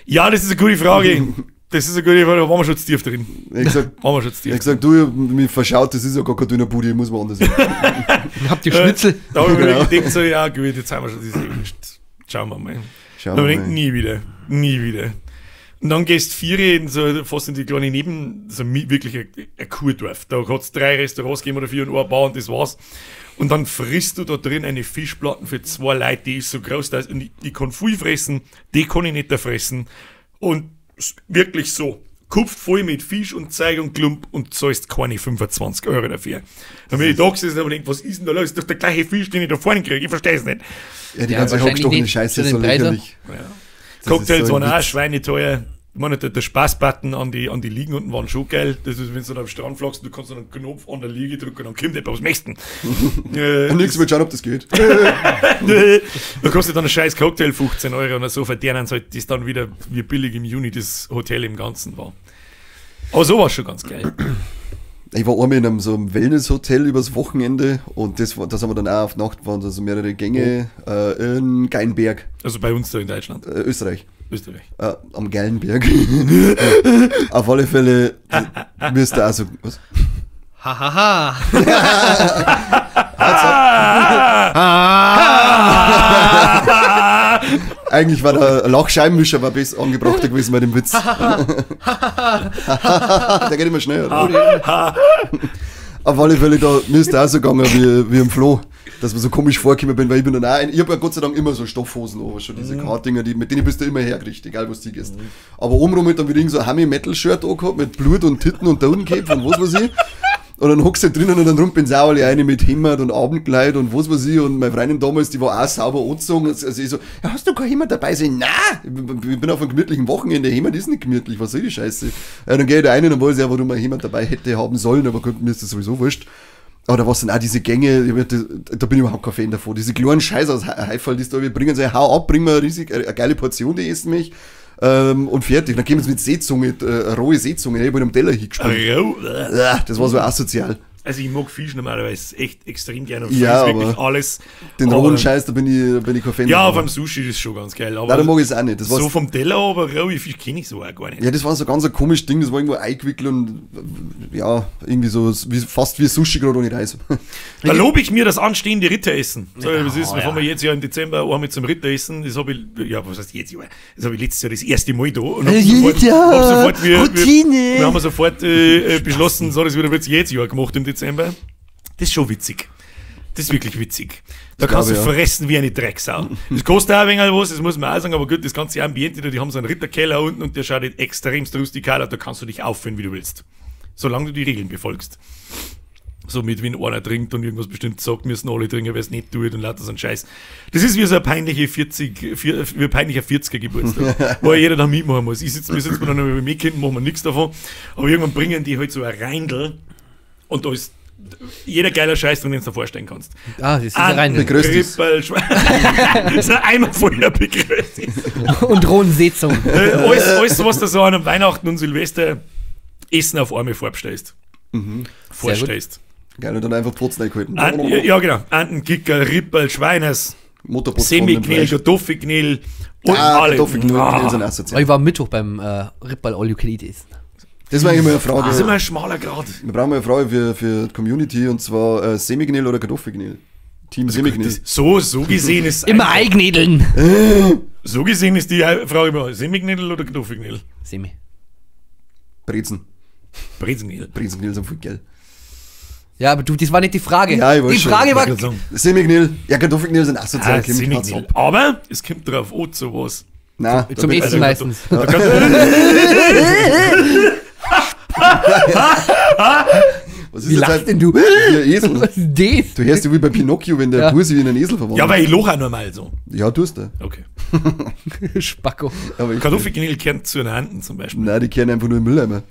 Ja, das ist eine gute Frage. Das ist eine gute Frage. Da waren wir schon zu tief drin. Ich hab gesagt, Waren wir schon zu tief. ich gesagt, du, ich hab mich verschaut, das ist ja gar keine dünne Bude, ich muss woanders hin. Habt ihr Schnitzel? Da habe ich mir Genau. gedacht, so, ja gut, jetzt haben wir schon diese. Schauen wir mal. Schauen Da wir hab ich gedacht, mal. nie wieder. Nie wieder. Und dann gehst 4 in so, fast in die kleine Neben, so wirklich ein Kurdorf. Da hat es 3 Restaurants gegeben oder 4 und eine Bar und das war's. Und dann frisst du da drin eine Fischplatten für 2 Leute, die ist so groß, dass, und ich kann viel fressen, die kann ich nicht da fressen. Und wirklich so, kupft voll mit Fisch und Zeug und Klump und zahlst keine 25 Euro dafür. Dann bin ich da gesessen und hab mir gedacht, was ist denn da los? Das ist doch der gleiche Fisch, den ich da vorne kriege. Ich verstehe es nicht. Ja, die Ja, ganze wahrscheinlich hochgestochene nicht Scheiße zu ist den so Preisen. lächerlich. Ja. Das Cocktails ist so ein waren auch Witz. schweineteuer. Ich meine, der Spaßbutton an die Liegen unten waren schon geil. Das ist, wenn du dann am Strand flachst, du kannst dann einen Knopf an der Liege drücken und dann kommt etwas, was möchtest du? Nix, wird schauen, ob das geht. Da kostet dann ein scheiß Cocktail 15 Euro und so verdienen sie halt das dann wieder, wie billig im Juni das Hotel im Ganzen war. Aber so war es schon ganz geil. Ich war einmal in einem so einem Wellness-Hotel übers Wochenende und das war, das haben wir dann auch auf Nacht, waren da so mehrere Gänge in Geinberg, Also bei uns da in Deutschland, Österreich. Österreich. Am Geilenberg. Auf alle Fälle, mir ist da auch so. Was? Hahaha. Eigentlich war der Lachscheibenwischer war besser angebrachter gewesen bei dem Witz. Der geht immer schnell, oder? Auf alle Fälle, da, mir ist da auch so gegangen wie im Flo, dass mir so komisch vorgekommen bin, weil ich bin dann auch ein, ich hab ja Gott sei Dank immer so Stoffhosen an, schon diese Kartdinger, die, mit denen bist du immer hergerichtet, egal was du gehst. Aber obenrum mit dann wieder irgend so ein Heavy-Metal-Shirt angehabt, mit Blut und Titten und Totenkäpfen und was weiß ich. Und dann hockst du drinnen und dann rumpeln sie auch alle eine mit Hemd und Abendkleid und was weiß ich. Und meine Freundin damals, die war auch sauber angezogen. Also ich so, ja, hast du kein Hemd dabei? Ich so, nein, ich bin auf einem gemütlichen Wochenende. Hemd ist nicht gemütlich, was soll die Scheiße? Ja, dann gehe ich da rein und dann weiß ich auch, warum ich ein Hemd dabei hätte haben sollen, aber gut, mir ist das sowieso wurscht. Aber da war es dann auch diese Gänge, da bin ich überhaupt kein Fan davon. Diese kleinen Scheiße aus Haifal, die da bringen, so, hau ab, bring mir eine, riesig, eine geile Portion, die essen mich. Und fertig. Dann kämen sie mit Seezunge, rohe Seezunge, ich hab in einem Teller hingespielt. Rau. Das war so asozial. Also ich mag Fisch normalerweise echt extrem gerne und Ja, friss wirklich aber alles. Den aber, rohen Scheiß, da bin ich kein Fan. Ja, davon. auf dem Sushi ist schon ganz geil. Aber Nein, da mag ich es auch nicht. Das war so vom Teller, aber rohe Fisch kenne ich so auch gar nicht. ja, das war so ganz ein komisches Ding, das war irgendwo eingewickelt und ja, irgendwie so wie, fast wie Sushi gerade ohne Reis. Da lobe ich mir das anstehende Ritteressen. So, das ist, ja. wir fahren wir jetzt ja im Dezember einmal zum Ritteressen. Das habe ich, ja, was heißt jetzt Jahr? Das habe ich letztes Jahr das erste Mal da. Und hab sofort, Ja, hab sofort wir, Routine. Wir haben sofort beschlossen, so, das wird jetzt jedes Jahr gemacht im Dezember. Das ist schon witzig. Das ist wirklich witzig. Da glaub kannst du ich, ja. fressen wie eine Drecksau. Das kostet auch ein wenig was, das muss man auch sagen, aber gut, das ganze Ambiente, da, die haben so einen Ritterkeller unten und der schaut extremst rustikal aus, da kannst du dich aufführen, wie du willst. Solange du die Regeln befolgst. So mit, wenn einer trinkt und irgendwas bestimmt sagt, müssen alle trinken, wer es nicht tut und lauter so ein Scheiß. Das ist wie so ein peinliche 40, wie ein peinlicher 40er Geburtstag, wo jeder da mitmachen muss. Ich sitze, wir sitzen dann mit Mitkind, machen wir nichts davon. Aber irgendwann bringen die halt so ein Reindl und da ist jeder geiler Scheiß drin, den du dir vorstellen kannst. Ah, das ist ein rein. Begrüßt ist. Rippel, Schwein. Das ist einmal vorher begrüßt ist. Und rohen Seezungen. Alles, was du so an Weihnachten und Silvester Essen auf einmal vorbestellst. Vorstellst. Geil, und dann einfach Pfotzen eingehalten. Ja, genau. Anten, Kicker, Rippel, Schweines, Motorboot von dem Semiknäll, Fleisch. Kartoffelknäll und Ah, alle. Kartoffelknäll Ah, sind Aber asozial. ich war am Mittwoch beim Rippball All You Can Eat essen. Das war eigentlich mal eine Frage. Das ist immer ein schmaler Grad. Wir brauchen mal eine Frage für die Community und zwar Semiknäll oder Kartoffelknäll? Team Semiknäll. Das, so gesehen ist Immer Eignedeln. So gesehen ist die Frage immer Semiknäll oder Kartoffelknäll? Semi. Brezen. Brezenknäll. Brezenknäll sind voll geil. Ja, aber du, das war nicht die Frage. Ja, ich weiß die schon. Frage war. Ich wollte Semiknäll. Ja, Kartoffelknäll sind asozial. Ah, Kim, Semiknäll. hat's ab. Aber es kommt drauf an, zu was. Nein, da Zum bin- Essen meistens. Da kann, Was ist Wie das lachst halt? denn du? Wie ein Esel. Was ist das? Du hörst ja wie bei Pinocchio, wenn der Ja. Bur sich wie in einen Esel verwandelt. ja, weil ich lache auch normal so. Ja, tust du. Okay. Spacko. Aber ich, Kartoffelknäll kehren zu den Händen zum Beispiel. Nein, die kehren einfach nur im Mülleimer.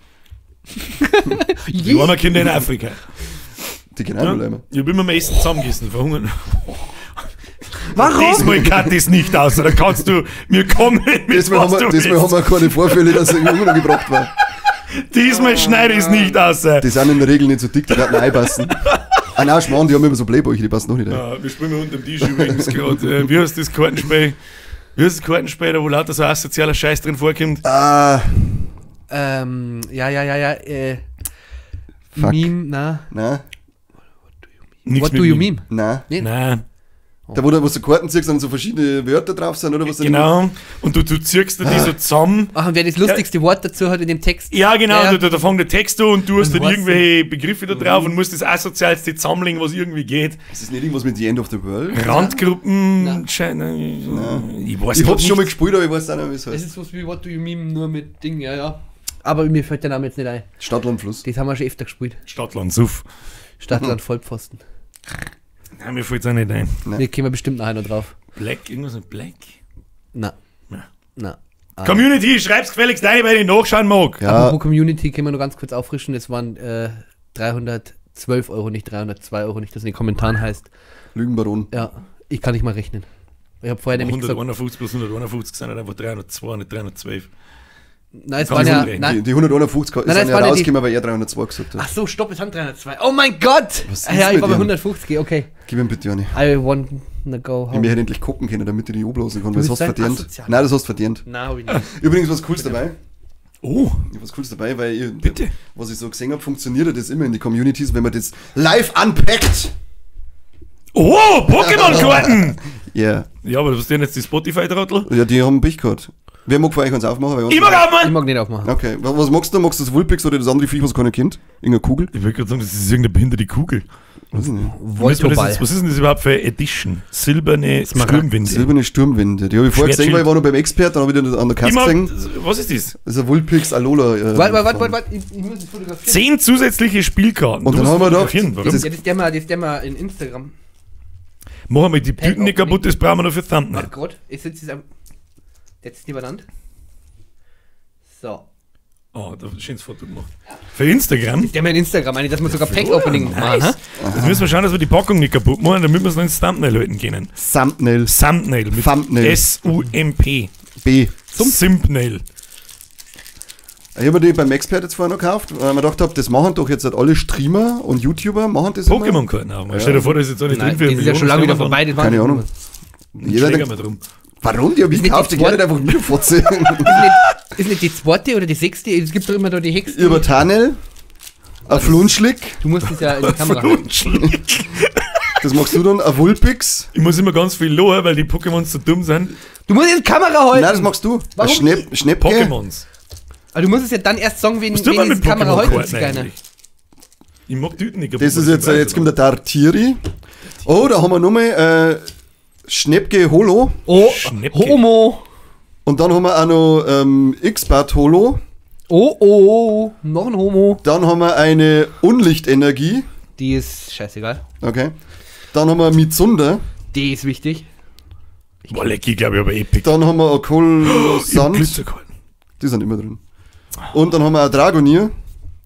Die armen Kinder in Afrika. Die kehren auch im Mülleimer. Ich hab immer am Essen zusammengegessen, verhungern. Warum? Diesmal kann das nicht aus, da kannst du mir kommen mit Diesmal was haben, wir, du diesmal haben willst. wir keine Vorfälle, dass er irgendwo gebracht war. Diesmal schneide ich es nicht aus. Die sind in der Regel nicht so dick, die werden einpassen. Ah nein, Schmarrn, die haben immer so Blähbäuche, die passen noch nicht rein. Ja, wir spielen unter dem Tisch übrigens gerade. Wie heißt das Kartenspiel? Wie heißt das Kartenspiel, da wo lauter so asozialer Scheiß drin vorkommt? Ah, Ja. Fuck. Meme, na. nein, Nichts What mit do you Meme. meme? nein. Nee. Nein, Da, wo du wo du Karten ziehst und so verschiedene Wörter drauf sind, oder was? dann genau. Und du ziehst dir die so zusammen. Ach, und wer das lustigste Wort dazu hat in dem Text. Ja, genau, Ja. Da fängt der Text an und du hast Und dann was irgendwelche Begriffe da drauf und musst das asozialste zusammenlegen, was irgendwie geht. Ist das nicht irgendwas mit The End of the World? Randgruppen, Nein. ich weiß Ich grad hab's schon mal nicht. gespielt, aber ich weiß auch nicht, wie es Es heißt. ist was wie What do you meme, nur mit Ding, ja, ja. Aber mir fällt der Name jetzt nicht ein. Stadt, Land, Fluss. Das haben wir schon öfter gespielt. Stadtland, Suff. Stadtland Vollpfosten. Nein, mir fällt's auch nicht ein. Ja. Wir kommen bestimmt nachher noch drauf. Black, irgendwas mit Black. Na. Na. Na. Ah. Community, schreib's gefälligst rein, weil ich nachschauen mag. Ja, Apropos Community können wir noch ganz kurz auffrischen. Es waren 312 Euro, nicht 302 Euro, nicht, dass in den Kommentaren heißt. Lügenbaron. Ja, ich kann nicht mal rechnen. Ich habe vorher nämlich gesagt, 151 plus 151 sind halt einfach 302, nicht 312. nein, es Kann waren ich ja, umrechnen. nein, Die 151 Nein, sind nein, es ja waren ja die- rausgekommen, weil er 302 gesagt hat. ach so, stopp, es sind 302. Oh mein Gott! Was ist Ah ja, ich mit war bei dem? 150, okay. Gib ihm bitte eine. I wanna go Ich home. möchte endlich gucken können, damit ich die anblasen kann, weil Du das hast bist du ein verdient. Asozialer. Nein, das hast du verdient. Nein, hab ich nicht. Übrigens, was Cooles dabei. Oh, Ich hab was Cooles dabei, weil ich, Bitte. was ich so gesehen habe, funktioniert ja das immer in die Communities, wenn man das live unpackt. oh, Pokémon-Karten! Ja. Ja, aber was ist denn jetzt die Spotify-Trottel? Ja, die haben Pech gehabt. Wer mag von euch eins aufmachen? Weil Ich mag Ich aufmachen! mag nicht aufmachen. Okay, was magst du? Magst du das Wulpix oder das andere Viech, was keiner kennt? Irgendeine Kugel? Ich wollte gerade sagen, das ist irgendeine behinderte Kugel. Weiß ich nicht. Müssen wir das Voltoball. jetzt, was ist denn das überhaupt für eine Edition? Silberne Smaragd. Sturmwinde. Silberne Sturmwinde. Die habe ich vorher gesehen, weil ich war noch beim Expert, dann habe ich die an der Kasse Ich mag, gesehen. was ist das? Das ist ein Wulpix Alola. Warte, warte, warte, warte, ich muss das fotografieren. 10 zusätzliche Spielkarten. Und Du dann musst haben wir gedacht, fotografieren, warum? das ist- Ja, das ist der mal in Instagram. Machen wir die Pack Tüten nicht kaputt, das brauchen wir noch für Thumbnail. Ach Gott, ich sitze jetzt am. Jetzt nebeneinander. So. Oh, da ist ein schönes Foto gemacht. Für Instagram? Der mal in Instagram, eigentlich, dass wir sogar Pack-Opening machen, Nice. hä? Jetzt müssen wir schauen, dass wir die Packung nicht kaputt machen, damit wir es noch ins Thumbnail halten können. Thumbnail. Thumbnail mit Thumbnail. S-U-M-P. B. Simpnail. Ich habe mir die beim Expert jetzt vorher noch gekauft, weil ich mir gedacht habe, das machen doch jetzt halt alle Streamer und YouTuber, machen das immer. Pokémon-Karten auch mal. Stell dir vor, das ist jetzt auch nicht Nein, drin für das ist ja schon lange wieder vorbei. Das Keine Ahnung. Jeder denkt, mal drum. warum? Die habe ich Ist nicht gekauft, die die kann ich einfach mir vorziehen. Ist nicht die zweite oder die sechste? Es gibt doch immer da die Hexe. Über Tanel, ein Flunschlick, Du musst es ja in die Kamera halten. Flutschlick. das machst du dann, ein Wulpix. Ich muss immer ganz viel lohen, weil die Pokémons so dumm sind. Du musst in die Kamera halten! Nein, das machst du. Ein Warum? Schnäppke. Pokémons. Aber du musst es ja dann erst sagen, wenn, Was tut wenn man ich mit die Kamera halten Pokémon-Karten Zigeuner. eigentlich? Ich mag die Tüten nicht kaputt Das ist machen, jetzt, ich weiß jetzt kommt der Tartiri. Oh, da haben wir nochmal Schnäppke Holo. Oh, Schnäppke. Homo. Und dann haben wir auch noch X-Bart Holo. Oh, oh, noch ein Homo. Dann haben wir eine Unlichtenergie. Die ist scheißegal. Okay. Dann haben wir Mitsunder. Die ist wichtig. Boah, leck, ich glaube, ich habe Epic. Dann haben wir Ich hab Okolosand. Glitzerkarten. Die sind immer drin. Und dann haben wir ein Dragonier.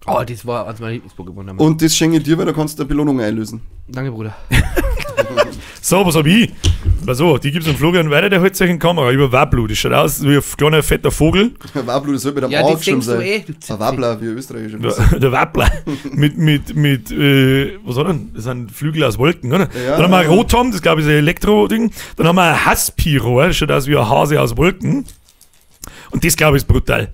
Oh, das war also mein Lieblings-Pokémon. Und das schenke ich dir, weil da kannst du eine Belohnung einlösen. Danke, Bruder. So, was hab ich? Pass auf, die gibt's dem Florian weiter, der hält sich in die Kamera über Wablu. Das schaut aus wie ein kleiner fetter Vogel. Wablu, das sollte mit einem Ja, A das geschrieben denkst du sein. eh, du Zipfel. Ein Wabler, wie Österreicher. Der Wappler. Mit, was hat er denn? Das sind Flügel aus Wolken, oder? Ja. Dann haben wir ein Rotom, das glaube ich ist ein Elektro-Ding. Dann haben wir ein Haspiro, das schaut aus wie ein Hase aus Wolken. Und das glaube ich ist brutal.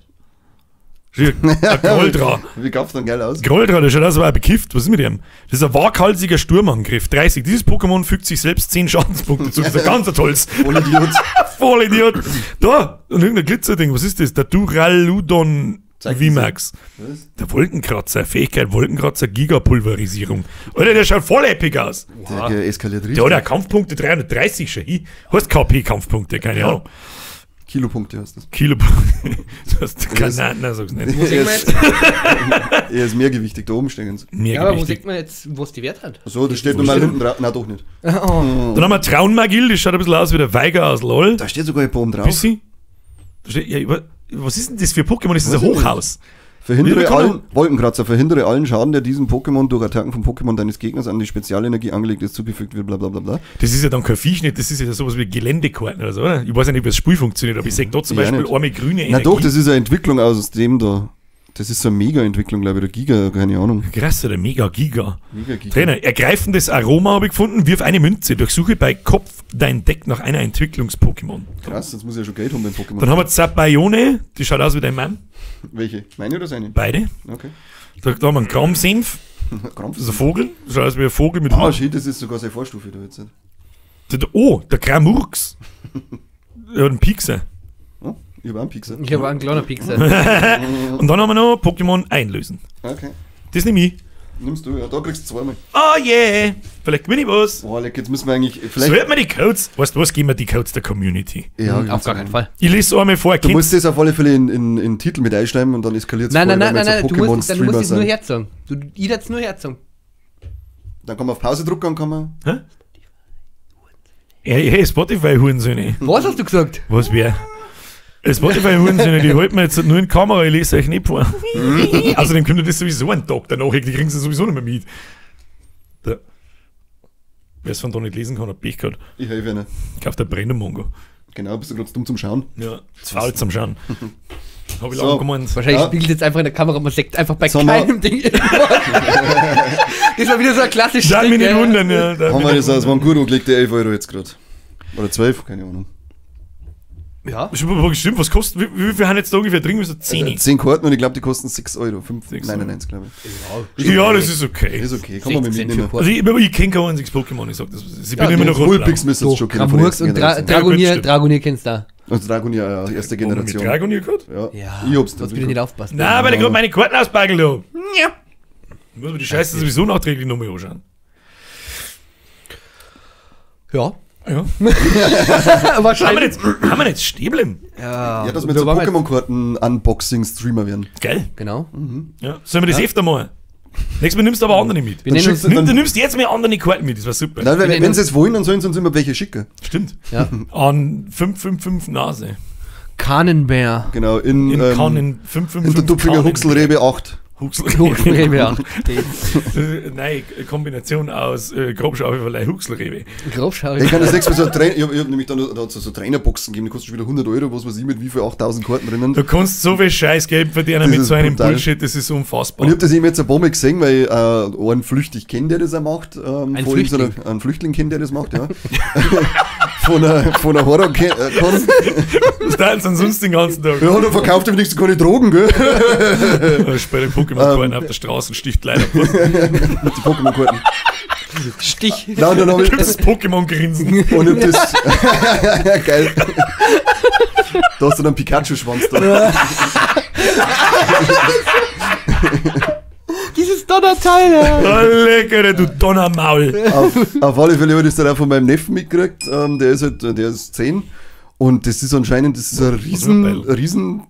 Ein Groldra. Wie gab's dann geil aus? Groldra, der schaut aus, war er bekifft. Was ist mit dem? Das ist ein waghalsiger Sturmangriff. 30. Dieses Pokémon fügt sich selbst 10 Schadenspunkte zu. Das ist ein ganz tolles. Voll Idiot. Voll Idiot. Da, und irgendein Glitzerding. Was ist das? Der Duraludon Zeig VMAX. Was? Der Wolkenkratzer, Fähigkeit Wolkenkratzer Gigapulverisierung. Alter, der schaut voll epic aus. Der eskaliert richtig. Der hat auch Kampfpunkte 330 schon. Ich heißt KP-Kampfpunkte, keine Ahnung. Kilopunkte heißt das. Kilopunkte. Das hast du keine Ahnung, nein, sag's nicht. Wo sieht man jetzt, Er ist mehrgewichtig, da oben stehen sie. ja, aber wo Mehrgewichtig. sieht man jetzt, wo es die Wert hat? So, das steht nochmal hinten drauf. Nein, doch nicht. Dann haben wir Traunmagil, das schaut ein bisschen aus wie der Weiger aus LOL. Da steht sogar oben drauf. Bisschen. Da steht, ja, was ist denn das für Pokémon? Ist das ein Weiß ich nicht. Hochhaus? Verhindere Wie kann allen, Wolkenkratzer, verhindere allen Schaden, der diesem Pokémon durch Attacken von Pokémon deines Gegners an die Spezialenergie angelegt ist, zugefügt wird, bla bla bla bla. Das ist ja dann kein Viech nicht, das ist ja sowas wie Geländekarten oder so, oder? Ich weiß ja nicht, wie das Spiel funktioniert, aber ich sehe da zum Ja, Beispiel nicht. arme grüne Na doch, das ist eine Entwicklung aus dem da. Das ist so eine Mega-Entwicklung, glaube ich, oder Giga, keine Ahnung. Krass, oder Mega Giga. Mega Giga. Trainer, ergreifendes Aroma habe ich gefunden, wirf eine Münze, durchsuche bei Kopf dein Deck nach einer Entwicklungs-Pokémon. Krass, jetzt muss ich ja schon Geld haben beim Pokémon. Dann haben wir Zabayone, die schaut aus wie dein Mann, Welche? Meine oder seine? beide. Okay. Da haben wir einen Kramsenf, Krampf. das ist ein Vogel, das schaut aus wie ein Vogel mit Ah, Hut. shit, das ist sogar seine Vorstufe da jetzt. Oh, der Kramurks. Der hat einen Piekser. Oh, ich habe auch einen Pixar. Ich habe einen kleinen Pixel. Und dann haben wir noch Pokémon einlösen. Okay. Das nehme ich. Nimmst du, ja, da kriegst du zweimal. Oh yeah! Vielleicht gewinne ich was. Boah, leck, jetzt müssen wir eigentlich. Vielleicht. So wird man die Codes. Weißt du was, geben wir die Codes der Community. Ja, Auf gar keinen Fall. Ich lese es einmal vor. Du musst das auf alle Fälle in Titel mit einschreiben und dann eskaliert es Nein, nein, nein, nein, nein, du musst, dann musst es nur herzogen. Du, ich darf's nur herzogen. Dann kann man auf Pause drücken und kann man. Hä? Hey, hey, Spotify-Hurensöhne. Was hast du gesagt? Was wär? Spotify-Hurensöhne, die halten mir jetzt nur in die Kamera, ich lese euch nicht vor. Außerdem kommt das sowieso ein Tag danach, die kriegen sie sowieso nicht mehr mit. Da. Wer es von da nicht lesen kann, hat Pech gehabt. Ich helfe ihnen. Kauft der Brennermongo. Genau, bist du gerade dumm zum Schauen. Ja, zu faul zum Schauen. Hab ich So. lange gemeint. Wahrscheinlich Ja. spiegelt jetzt einfach in der Kamera und man sagt einfach bei Jetzt haben wir- keinem Ding irgendwas. Das war wieder so ein klassisches Darf mich Ding, nicht gell? wundern, ja. Darf Haben mich wir nicht das aus, waren gut angelegt, die 11 Euro jetzt gerade. Oder 12, keine Ahnung. Ja. Stimmt, was kostet, wie viel haben jetzt da ungefähr drin? So 10. 10 Karten und ich glaube, die kosten 6 Euro. 5,99, glaube ich. Ja, das ist okay. Ist okay, kann man mit 16 mitnehmen. für Also ich kenne kein einziges Pokémon, ich sag das. Ich bin Ja, immer noch Vulpix rot-blau. müsstest du So, schon kennen von der Kramurks ersten und Generation. Dragonier, Ja, gut, Dragonier kennst du da. Also Dragonier, ja, erste Haben wir Generation. Mit Dragonier gehabt? Ja, Ja. ich hab's Sonst bitte nicht aufpassen. Nein, weil ich gerade meine Karten auspacken habe. Ja. Ich muss mir die Scheiße sowieso nachträglich nochmal anschauen. Ja. Ja. Haben Wahrscheinlich. wir jetzt stehen bleiben? Ja, Ja, dass wir so waren wir jetzt? Pokémon-Karten-Unboxing-Streamer werden. Geil. Genau. Ja. Sollen wir das öfter machen? Nächstes Mal nimmst du aber andere mit. Wir nennen schickst uns, du- Du nimmst jetzt mehr andere Karten mit, das war super. Nein, weil, Wir wenn sie es wollen, dann sollen sie uns immer welche schicken. Stimmt. ja. An 555 Nase. Kanenbär. Genau, in, In Kannen 555. in der Tupfinger Kannen. Huxelrebe 8. Huxelrebe. Ja. Nein, Kombination aus Grobscharfe Verleih Huxelrebe. Grobscharfe. Ich kann das nächste Mal so ein Trainer, ich hab nämlich dann da hat's so Trainerboxen gegeben, die kosten schon wieder 100 Euro, was weiß ich, mit wie viel 8000 Karten drinnen. Du kannst so viel Scheiß Geld verdienen Das mit ist so einem brutal. Bullshit, das ist unfassbar. Und ich hab das eben jetzt ein paar Mal gesehen, weil ich einen Flüchtig kenne, der das auch macht. Ein von Flüchtling? Einen Flüchtling kenne, der das macht, ja. Von einer Horror-Con. Was teilst du sonst den ganzen Tag? Ja, da verkauft er wenigstens keine Drogen, gell? Später Pokémon-Karten auf der Straße sticht leider. Mit den Pokémon-Karten. Stich. Nein, dann hab ich, Das Pokémon-Grinsen. und ich hab das. Geil. Da hast du dann Pikachu-Schwanz da. Dieses Donnerteil. Ja. Oh, lecker, du Donnermaul. Auf alle Fälle habe ich das dann auch von meinem Neffen mitgekriegt. Der ist halt, der ist 10. Und das ist anscheinend, das ist eine riesen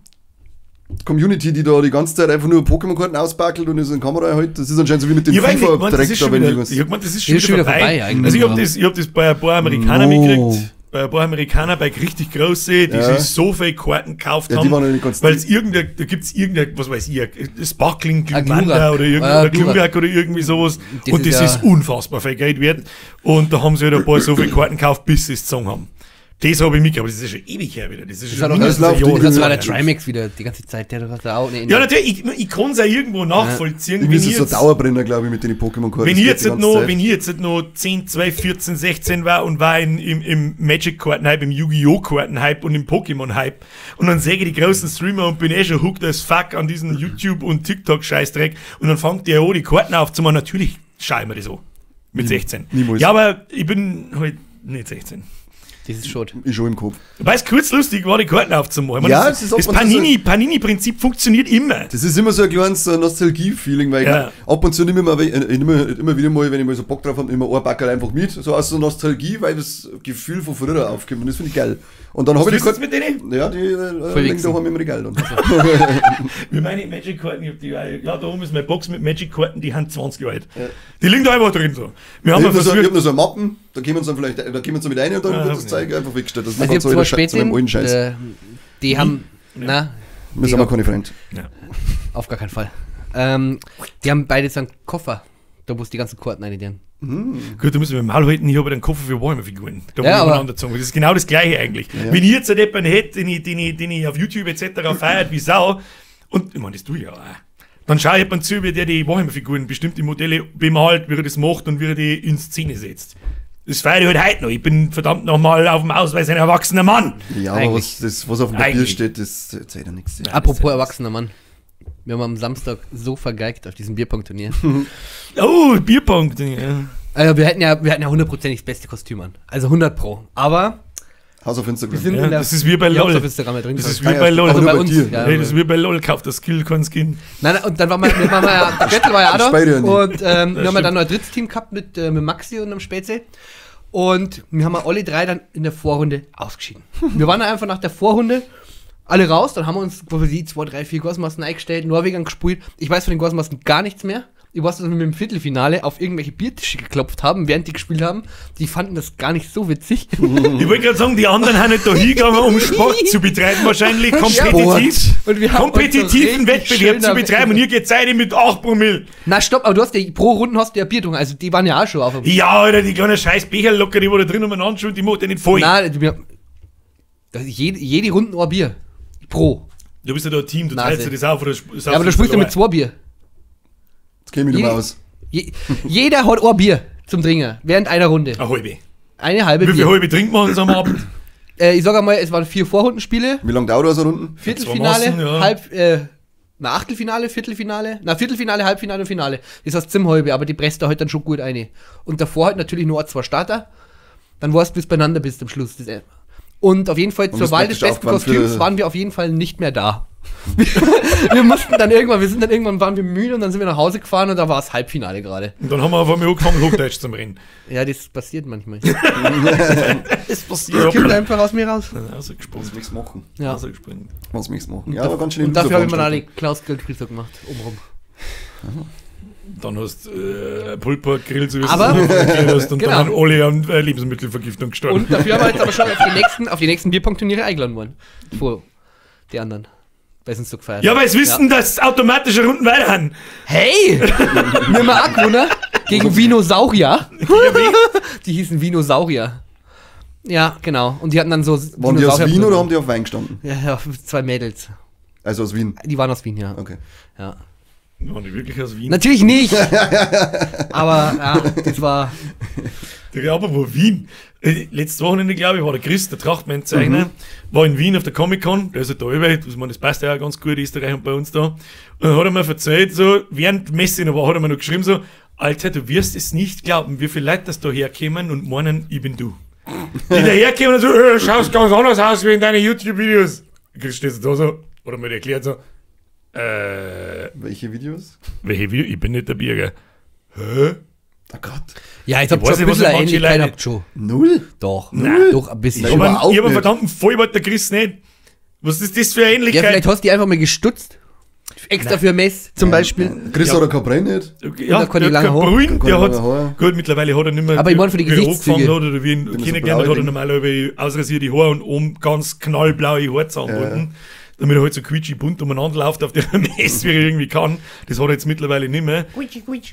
Community, die da die ganze Zeit einfach nur Pokémon-Karten auspackelt und ist in Kamera halt. Das ist anscheinend so wie mit dem Ich hab eigentlich gemeint, das FIFA-Dreck ist da, schon wenn wieder, ich was. ich hab gemeint, das ist schon wieder vorbei. eigentlich. Also ich hab das bei ein paar Amerikanern No. mitgekriegt. Bei ein paar Amerikanern, bei richtig große, die Ja. sich so viel Karten gekauft Ja, die haben. waren ja nicht ganz weil es irgendein, da gibt's irgendein, was weiß ich, Sparkling Ein Glumanda Glurak. oder irgendein Ah, oder Glurak. Glurak oder irgendwie sowas. Das Und ist das ja- ist unfassbar viel Geld wert. Und da haben sie halt ein paar so viele Karten gekauft, bis sie es gezogen haben. Das habe ich mitgekriegt, aber das ist ja schon ewig her wieder. Das ist schon hat auch- mindestens das ein läuft Jahr Das war her. der Trimax wieder die ganze Zeit. Der hat da auch eine Ja, natürlich, ich kann es ja irgendwo nachvollziehen. Irgendwie Wenn ist ich es so jetzt- Dauerbrenner, glaube ich, mit den Pokémon-Karten. Wenn Das ich geht jetzt die ganze noch, Zeit. wenn ich jetzt noch 10, 12, 14, 16 war und war im Magic-Karten-Hype, im Yu-Gi-Oh! Karten-Hype und im Pokémon-Hype und dann sehe ich die großen Streamer und bin eh schon hooked as fuck an diesen YouTube- und TikTok-Scheißdreck und dann fängt der an, die Karten aufzumachen. Natürlich schaue ich mir das an. Mit 16. Niemals. Ja, aber ich bin halt nicht 16. Das ist schon. Ist schon im Kopf. Weil es kurz lustig war, die Karten aufzumachen. Ich meine, Ja, das, es ist ab das und zu so- Panini-Prinzip funktioniert immer. Das ist immer so ein kleines Nostalgie-Feeling, weil Ja. ich ab und zu nehme ich mir, immer wieder mal, wenn ich mal so Bock drauf habe, immer ein Backerl einfach mit, so aus so Nostalgie, weil das Gefühl von früher aufkommt und das finde ich geil. Und dann habe ich die Was willst du Karten mit denen? Ja, die liegen wichsen. da im Regal dann. Wie meine Magic-Karten, ich hab die, ja, da oben ist meine Box mit Magic-Karten, die haben 20 Jahre alt. Die liegen da einfach drin so. Wir haben Ich ja habe nur, so, ich versucht, hab nur so Mappen, da kommen sie dann vielleicht, da kommen sie mit rein und dann Ah, wird das ja. Zeug einfach weggestellt. Das Also ich ist hab zwei so zu meinem alten Spätzchen, Scheiß. die haben, na, Wir sind aber keine Freunde. ja. auf gar keinen Fall. Die haben beide so einen Koffer, da wo es die ganzen Karten rein. Gut, da müssen wir mal halten, ich habe einen Koffer für Warhammer-Figuren. Da Ja, ja, aber- aber gezogen. Das ist genau das Gleiche eigentlich. Wenn ich jetzt jemanden hätte, den ich auf YouTube etc. feiert wie Sau, und ich meine, das tue ich ja auch. Dann schaue ich jemanden zu, wie der die Warhammer-Figuren, bestimmte Modelle bemalt, wie er das macht und wie er die in Szene setzt. Das feiere ich halt heute noch. Ich bin verdammt nochmal auf dem Ausweis ein erwachsener Mann. Ja, aber Eigentlich. was auf dem Papier Eigentlich. steht, das zählt ja nichts. Apropos erwachsener Mann. Wir haben am Samstag so vergeigt auf diesem Bierpong-Turnier. Oh, Bierpong. Ja. Also wir hätten ja hundertprozentig das beste Kostüm an. Also 100 pro. Aber Haus auf Instagram. wir sind Ja, in der das ist wie bei Ich hab's LOL. auf Instagram ja drin. Das ist gehabt. wie Ah, bei ja, LOL. aber Also nur bei bei uns. dir. Ja, Hey, das ist wie bei LOL, kauft das Skill, kein Skin. Nein, nein, und dann waren wir, wir waren ja, der Göttl war ja auch da. Spider nicht. Und wir haben ja stimmt. dann noch ein drittes Team gehabt mit Maxi und einem Spätzle. Und wir haben alle drei dann in der Vorrunde ausgeschieden. Wir waren dann einfach nach der Vorrunde alle raus, dann haben wir uns quasi 2, 3, 4 Gasmassen eingestellt, Norwegern gespielt. Ich weiß von den Gasmassen gar nichts mehr. Ich weiß, dass wir mit dem Viertelfinale auf irgendwelche Biertische geklopft haben, während die gespielt haben. Die fanden das gar nicht so witzig. Ich wollte gerade sagen, die anderen haben nicht da hingegangen, um Sport zu betreiben, wahrscheinlich kompetitiv. Und wir haben uns so Kompetitiven richtig Wettbewerb schön zu am- betreiben und hier geht's eine mit 8 Promille. Na stopp, aber du hast ja pro Runden hast du ja Bier getrunken, also die waren ja auch schon auf dem. Ja, Alter, die kleine scheiß Becher locker, die wo da drin umeinander schon, die macht ja nicht voll. Nein, das ist jede Runde ein Bier. Pro. Du bist ja da ein Team, du Nase. teilst dir das auf oder Ja, aber du sprichst ja mit zwei Bier. Jetzt käme ich nicht mehr Jede- aus. Jeder hat ein Bier zum Trinken während einer Runde. Eine halbe. Eine halbe Wie viel Bier. halbe trinkt man so am Abend? Ich sag einmal, es waren 4 Vorrundenspiele. Wie lange dauert so Runden? Viertelfinale, Zwei Massen, ja. Halb, na, Achtelfinale, Viertelfinale, na, Viertelfinale, Halbfinale und Finale. Das heißt ziemlich halbe, aber die presst da halt dann schon gut eine. Und davor halt natürlich nur zwei Starter. Dann weißt du, bis beieinander bist am Schluss. Das, und auf jeden Fall zur bist Wahl des praktisch besten aufgewandt für- Kostüms waren wir auf jeden Fall nicht mehr da. Wir mussten dann irgendwann, wir sind dann irgendwann, waren wir müde und dann sind wir nach Hause gefahren und da war es Halbfinale gerade. Und dann haben wir auf einmal angefangen, Hochdeutsch zu reden. Ja, das passiert manchmal. Das passiert. Kommt einfach aus mir raus. Rausgesprungen. Was möchtest du machen? Ja. Rausgesprungen. Was möchtest du machen? Ja, aber ganz schön Und dafür habe ich mir Loser-Veranstaltung. alle Klaus Goldfried gemacht, obenrum. Dann hast du Pulled Pork Grill, so wie du Aber- es erklärt hast, und Genau. dann sind alle an Lebensmittelvergiftung gestorben. Und dafür haben wir jetzt aber schon auf die nächsten Bierpong-Turniere eingeladen worden. Vor die anderen. Weil sie uns so gefeiert Ja, haben. weil sie wissen, dass automatisch eine Runden weiter haben. Hey! Wir haben auch gewonnen. Gegen Vinosaurier. Die hießen Vinosaurier. Ja, genau. Und die hatten dann so. Waren die aus Dinosaurier- Wien oder haben die auf Wein gestanden? Ja, ja, zwei Mädels. Also aus Wien. Die waren aus Wien, ja. Okay. Ja. Waren die wirklich aus Wien? Natürlich nicht! Aber ja, das war. Der aber Wien. Letztes Wochenende, glaube ich, war der Chris, der Trachtmann-Zeichner, war in Wien auf der Comic-Con, der ist ja da über, ich meine, das passt ja auch ganz gut, Österreich und bei uns da. Und dann hat er mir erzählt, so, während Messe noch war, hat er mir noch geschrieben, so, Alter, du wirst es nicht glauben, wie viele Leute das da herkommen und meinen, ich bin du. Die da herkommen und so, schaust ganz anders aus wie in deinen YouTube-Videos. Chris steht so da so, oder mir erklärt so, Welche Videos? welche Video? Ich bin nicht der Birger. Hä? Oh Gott. Ja, ich hab Ich weiß schon ein nicht, was bisschen eine manche Ähnlichkeit Leute- habt schon. Null? Doch. Nein. Doch, ein bisschen. Nein. Ich habe einen, Überhaupt ich hab einen nicht. verdammten Vollbart, der Chris nicht. Was ist das für eine Ja, Ähnlichkeit? vielleicht hast du die einfach mal gestutzt. Extra für Mess zum Beispiel. Chris Ja. hat er kein Brenn nicht. Ja, Und da kann der die lange hat Haare. kein Brühen, Keine der lange hat, Haare. gut, mittlerweile hat er nicht mehr, Aber ich meine für die wie er Gesichtszüge. angefangen hat oder wie ihn so kennengelernt hat, blaue hat er Ding. normalerweise ausrasierte Haare und oben ganz knallblaue Haare zusammengebunden. Damit er halt so quietschig bunt umeinander läuft auf der Messe, wie er irgendwie kann. Das hat er jetzt mittlerweile nicht mehr.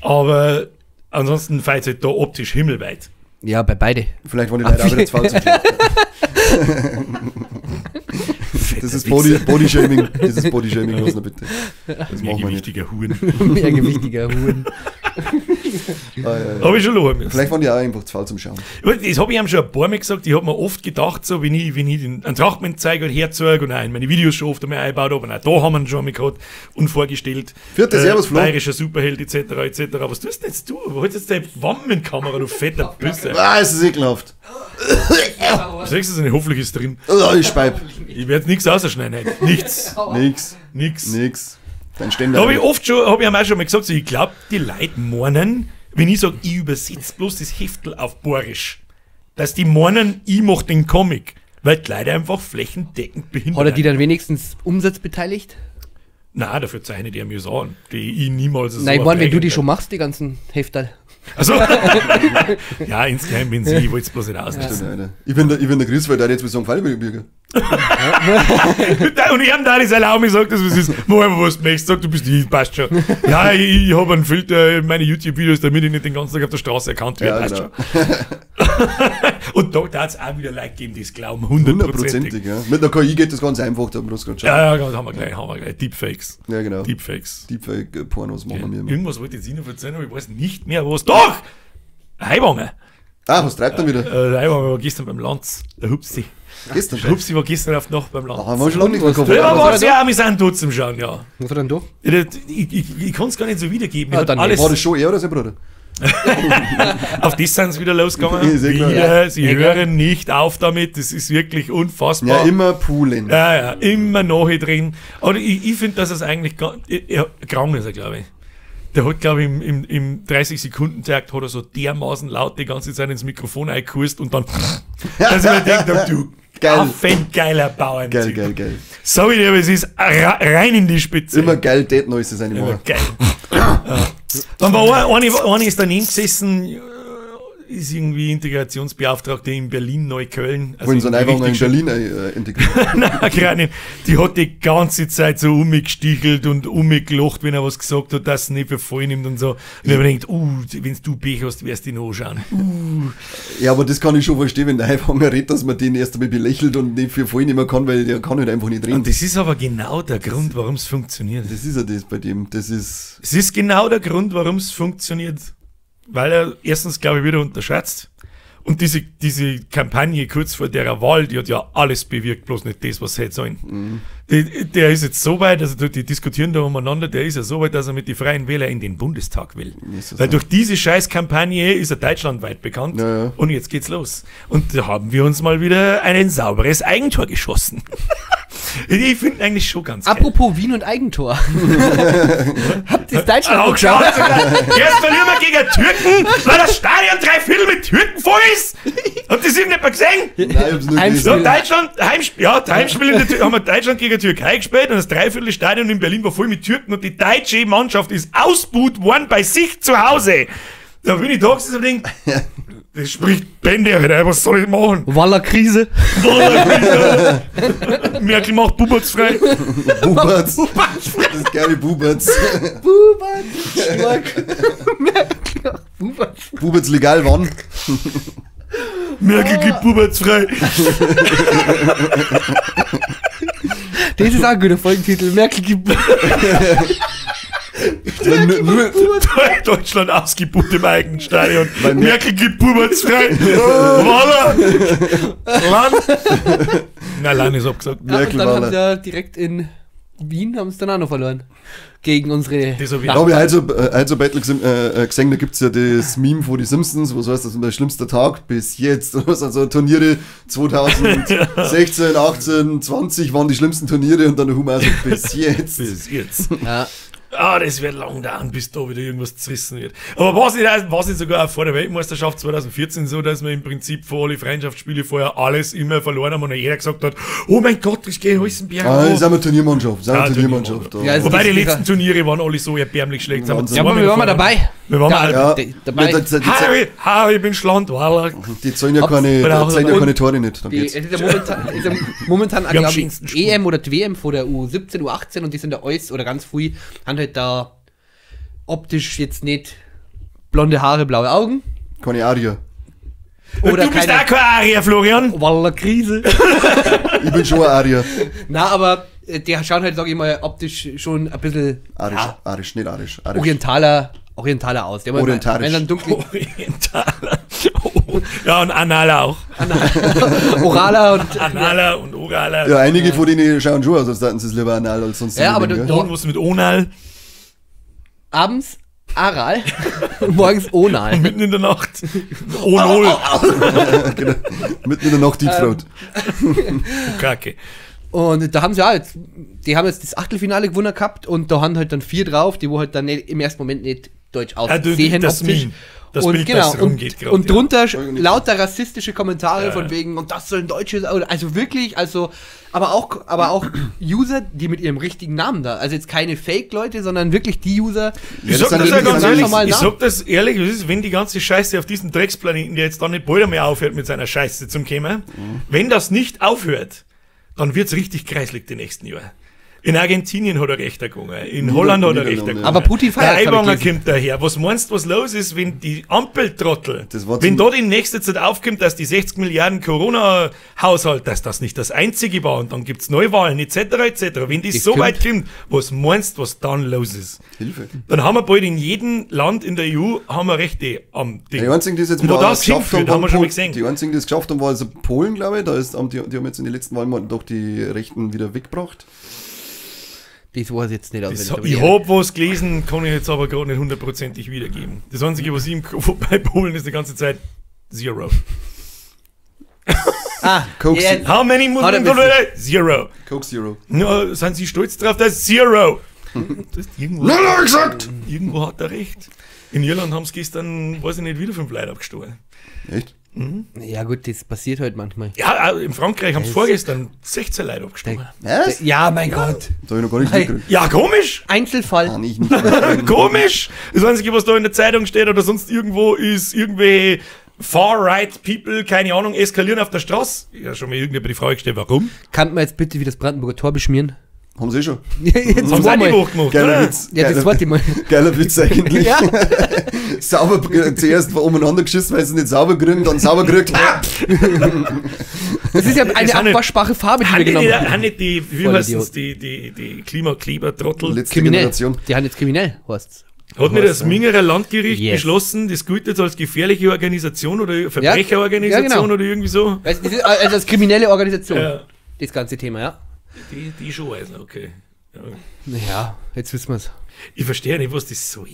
Aber ansonsten fällt halt da optisch himmelweit. Ja, bei beide. Vielleicht waren die Leute auch wieder zu faul zum Schlafen. Das ist Body-Shaming. Das ist Body-Shaming, lass noch bitte. Das machen wir nicht. Mehrgewichtiger Huren. Mehrgewichtiger Huren. Ah, ja, ja. Hab ich schon lachen müssen. Vielleicht waren die auch einfach zu faul zum Schauen. Das habe ich ihm schon ein paar Mal gesagt. Ich habe mir oft gedacht, so, wenn ich den einen Trachtmann-Zeiger herzeige und auch in meine Videos schon oft einmal eingebaut habe, und auch da haben wir ihn schon einmal gehabt und vorgestellt. Vierte Servus, Flo. Bayerischer Superheld etc. etc. Was tust denn jetzt du? Wo holst jetzt deine Wammenkamera, du fetter Büsse? Ah, es ist ekelhaft. Was sagst du denn? Hoffentlich ist drin. Ah, ich speib. Ich werde nichts ausschneiden heute. Nichts. Nix. Nix. Nix. Dein Ständer. Da habe ich oft schon, habe ich ihm auch schon mal gesagt, so, ich glaube, die Leute meinen, wenn ich sage, ich übersetze bloß das Heftel auf Bayerisch, dass die meinen, ich mach den Comic, weil die Leute einfach flächendeckend behindert Hat er die sind. dann wenigstens umsatzbeteiligt? Nein, dafür zeichne die mir so an, die ich niemals so Nein, ich meine, wenn du die auf schon machst, die ganzen Hefterl. Also, ja, insgeheim bin sie, ich wollte es bloß nicht auslassen. Alter. Ich bin der Chris, weil der jetzt will sagen, Fallbürger. Und ich habe da das erlaubt, ich sag das, was ist. Mach einfach, was du möchtest, sag, du bist ich, passt schon. Ja, ich habe einen Filter in meine YouTube-Videos, damit ich nicht den ganzen Tag auf der Straße erkannt werde, Ja, passt genau. schon. Und da darf es auch wieder Leute geben, die es glauben, hundertprozentig. Hundertprozentig, ja. Mit einer KI geht das ganz einfach, da haben wir das gerade schon. Ja, ja, haben wir gleich. Deepfakes. Ja, genau. Deepfakes. Deepfake-Pornos machen wir immer. Irgendwas wollte ich jetzt noch erzählen, aber ich weiß nicht mehr, was. Doch! Heibange. Ah, was treibt er wieder? Heibange war gestern beim Lanz. Der Hupsi. Gestern Der schon. Hupsi war gestern auf die Nacht beim Lanz. Da haben wir schon lange nicht mehr gehabt. Ja, war sehr amüsant dort zum Schauen, ja. Was hat er denn da? Ich kann es gar nicht so wiedergeben. Ich Ah, hab dann alles, War das schon er oder sein Bruder? auf das sind sie wieder losgegangen. Ist eh klar. Wieder, sie Eh klar. hören nicht auf damit. Das ist wirklich unfassbar. Ja, immer poolen. Ja, ja, immer noch drin. Aber ich finde, dass es eigentlich krank ist, er, glaube ich. Der hat, glaube ich, im 30-Sekunden-Takt hat er so dermaßen laut die ganze Zeit ins Mikrofon eingehust und dann, dass ich mir denke, du Geil. affengeiler Bauern. Geil, geil, geil. Sag ich dir, aber es ist rein in die Spitze. Immer geil, Dead Noise ist eine Immer Woche. geil. Ja. Dann war eine ist daneben gesessen, ist irgendwie Integrationsbeauftragte in Berlin, Neukölln. Also Wollen sie einen Einwanderer in richtig Berlin integrieren? Nein, gerade nicht. Die hat die ganze Zeit so umgestichelt und umgelacht, wenn er was gesagt hat, dass sie nicht für voll nimmt und so. Und ich hab mir gedacht, wenn du Pech hast, wirst du ihn anschauen. Ja, aber das kann ich schon verstehen, wenn der Einwanderer redet, dass man den erst einmal belächelt und nicht für voll nehmen kann, weil der kann halt einfach nicht reden. Und das ist aber genau der Grund, warum es funktioniert. Das ist ja das bei dem. Das ist. Es ist genau der Grund, warum es funktioniert. Weil er erstens, glaube ich, wieder unterschätzt. Und diese Kampagne kurz vor der Wahl, die hat ja alles bewirkt, bloß nicht das, was sie hätte sollen. Mhm. Der ist jetzt so weit, also die diskutieren da umeinander, der ist ja so weit, dass er mit den Freien Wähler in den Bundestag will. Ist das Weil so? durch diese Scheißkampagne ist er deutschlandweit bekannt. Ja, ja. Und jetzt geht's los. Und da haben wir uns mal wieder ein sauberes Eigentor geschossen. Ich finde eigentlich schon ganz geil. Apropos Wien und Eigentor. Habt ihr Deutschland Auch angeschaut? geschaut. Erst verlieren wir gegen Türken, weil das Stadion 3/4 mit Türken voll ist. Habt ihr das irgendjemand gesehen? Nein, ich hab's nur Heimspiel. So, gelesen. Deutschland, Heimspiel, ja, Heimspiel in der Tür, haben wir Deutschland gegen Türkei gespielt und das Dreiviertelstadion in Berlin war voll mit Türken und die deutsche Mannschaft ist ausbuht worden bei sich zu Hause. Da bin ich da gesessen und denk, Das spricht Bände, Alter. Was soll ich machen? Wallerkrise. Wallerkrise. Merkel macht Buberts frei. Buberts. Das ist geile Buberts. Buberts. Stark. Merkel macht Buberts. Buberts legal wann? Merkel gibt Buberts frei. Das ist auch ein guter Folgentitel. Merkel gibt Nur Deutschland ausgebucht im eigenen Stadion. Weil Merkel gibt Buberts frei. Waller. Land. Na, Land ist abgesagt. Ja, und Merkel dann haben Waller. sie ja direkt in Wien haben sie dann auch noch verloren. Gegen unsere. Das hab ich Da habe ich heute so Battle gesehen, da gibt es ja das Meme von die Simpsons, wo es heißt, das ist der schlimmste Tag bis jetzt. Also Turniere 2016, 18, 20 waren die schlimmsten Turniere und dann der Humor so bis jetzt. Bis jetzt. Ja. Ah, das wird lang dauern, bis da wieder irgendwas zerrissen wird. Aber war es nicht sogar auch vor der Weltmeisterschaft 2014 so, dass wir im Prinzip vor alle Freundschaftsspiele vorher alles immer verloren haben und jeder gesagt hat, oh mein Gott, das geht alles im Berg. Ah, das ist auch eine Turniermannschaft. Das ist auch Ja, eine Turniermannschaft. Ja, also Wobei die das- letzten Turniere waren alle so erbärmlich schlecht. Sind wir Wahnsinn. Ja, aber wir waren mal dabei. Wir waren mal ja. dabei. Ja, Harry, Harry, ich bin schland, Waller. Die zahlen ja keine, Oder die zahlen ja und- keine Tore nicht. Dann Die, geht's. es ist ja momentan, ist ja momentan Wir haben glaub ich, schönsten Spiel. EM oder die WM vor der U17, U18 und die sind da alles oder ganz früh, haben halt da optisch jetzt nicht blonde Haare, blaue Augen. Keine Arier. Oder du bist keine auch kein Arier, Florian. Wallerkrise. Ich bin schon ein Arier. Na, aber die schauen halt, sag ich mal, optisch schon ein bisschen Arisch, ja, arisch, nicht arisch. Arisch. orientaler aus. Die haben halt- Orientalisch. Wenn dann dunkel, Orientaler. Ja, und Analer auch. oraler und. Analer und Oraler. Ja, einige von denen schauen schon aus, als hätten sie es lieber anal als sonst. Ja, aber gell? du- Und was mit Onal? Abends aral und morgens onal. Mitten in der Nacht. Onol. Genau. Mitten in der Nacht Deep Throat. Kacke. Und da haben sie auch jetzt, die haben jetzt das Achtelfinale gewonnen gehabt und da haben halt dann 4 drauf, die wo halt dann nicht, im ersten Moment nicht deutsch Ah, du, aussehen das optisch. Meme. Das und Bild, genau, das rumgeht und, grad, und ja. drunter lauter rassistische Kommentare Ja, von ja. wegen, und das sollen Deutsche sein, also wirklich, also, aber auch User, die mit ihrem richtigen Namen da, also jetzt keine Fake-Leute, sondern wirklich die User, Ich sag das das sind ja die ganz ganz ehrlich, normalen ich Namen. sag das ehrlich, was ist, wenn die ganze Scheiße auf diesem Drecksplaneten, der jetzt dann nicht bald einmal aufhört mit seiner Scheiße zum Kämen, wenn das nicht aufhört, dann wird's richtig kreislig die nächsten Jahre. In Argentinien hat er Rechter gegangen, in Holland hat er Rechter Niederlande, gegangen. Aber Putin Der feiert, hab ich Aiwanger gelesen. kommt daher. Was meinst du, was los ist, wenn die Ampeltrottel, Das war wenn zum- da die nächste Zeit aufkommt, dass die 60 Milliarden Corona-Haushalt, dass das nicht das einzige war und dann gibt's Neuwahlen etc. etc. Wenn das Das so kommt. weit kommt, was meinst du, was dann los ist? Hilfe. Dann haben wir bald in jedem Land in der EU haben wir Rechte am Ding. Die einzigen, die es jetzt Und wo mal das geschafft hinführt, haben, haben wir schon mal waren gesehen. Die einzigen, die es geschafft haben, war also Polen, glaube ich. Da ist, die haben jetzt in den letzten Wahlen mal doch die Rechten wieder weggebracht. Das weiß ich jetzt nicht Das, auswendig. ich hab was gelesen, kann ich jetzt aber gerade nicht hundertprozentig wiedergeben. Das Einzige, was ich im Kopf hab bei Polen ist die ganze Zeit Zero. Ah, Coke jetzt. How many Hat er Muslims already? Zero. Coke Zero. Ja, sind Sie stolz drauf, dass Zero? Das ist irgendwo, Nein, nein, gesagt! irgendwo hat er recht. In Irland haben sie gestern, weiß ich nicht, wieder 5 Leute abgestohlen. Echt? Ja gut, das passiert halt manchmal. Ja, auch in Frankreich haben sie vorgestern 16 Leute abgestohlen. Was? Ja, mein Gott. Da hab ich noch gar nicht Nein. mitgekriegt. Ja, komisch! Einzelfall. Kann ich nicht. Komisch! Das Einzige, was da in der Zeitung steht oder sonst irgendwo, ist irgendwelche Far-Right People, keine Ahnung, eskalieren auf der Straße. Ja, schon mal irgendjemand die Frage gestellt, warum? Kann man jetzt bitte wie das Brandenburger Tor beschmieren? Haben sie eh schon. Jetzt Das haben sie auch zweimal. die Woche gemacht, Geiler oder? Witz. Ja, das Geiler, zweite Mal. geiler Witz eigentlich. Ja. Sauber, zuerst war umeinander geschissen, weil sie nicht sauber kriegen, dann sauber gekriegt. Ah! Das ist ja eine sind nicht- abwaschbare Farbe, die wir Haben genommen nicht, haben. haben nicht die, wie Voll heißen's, Idiot. die Klimakleber-Trottel? Letzte Kriminell. Generation. Die haben jetzt kriminell, heißt's. Hat mir das Mingerer Landgericht Yes. beschlossen, das gilt jetzt als gefährliche Organisation oder Verbrecherorganisation Ja, genau. oder irgendwie so? Weißt, du, das ist also als kriminelle Organisation. Ja. Das ganze Thema, ja. Die schon also, okay. Ja. Naja, jetzt wissen wir's. Ich verstehe nicht, was das soll.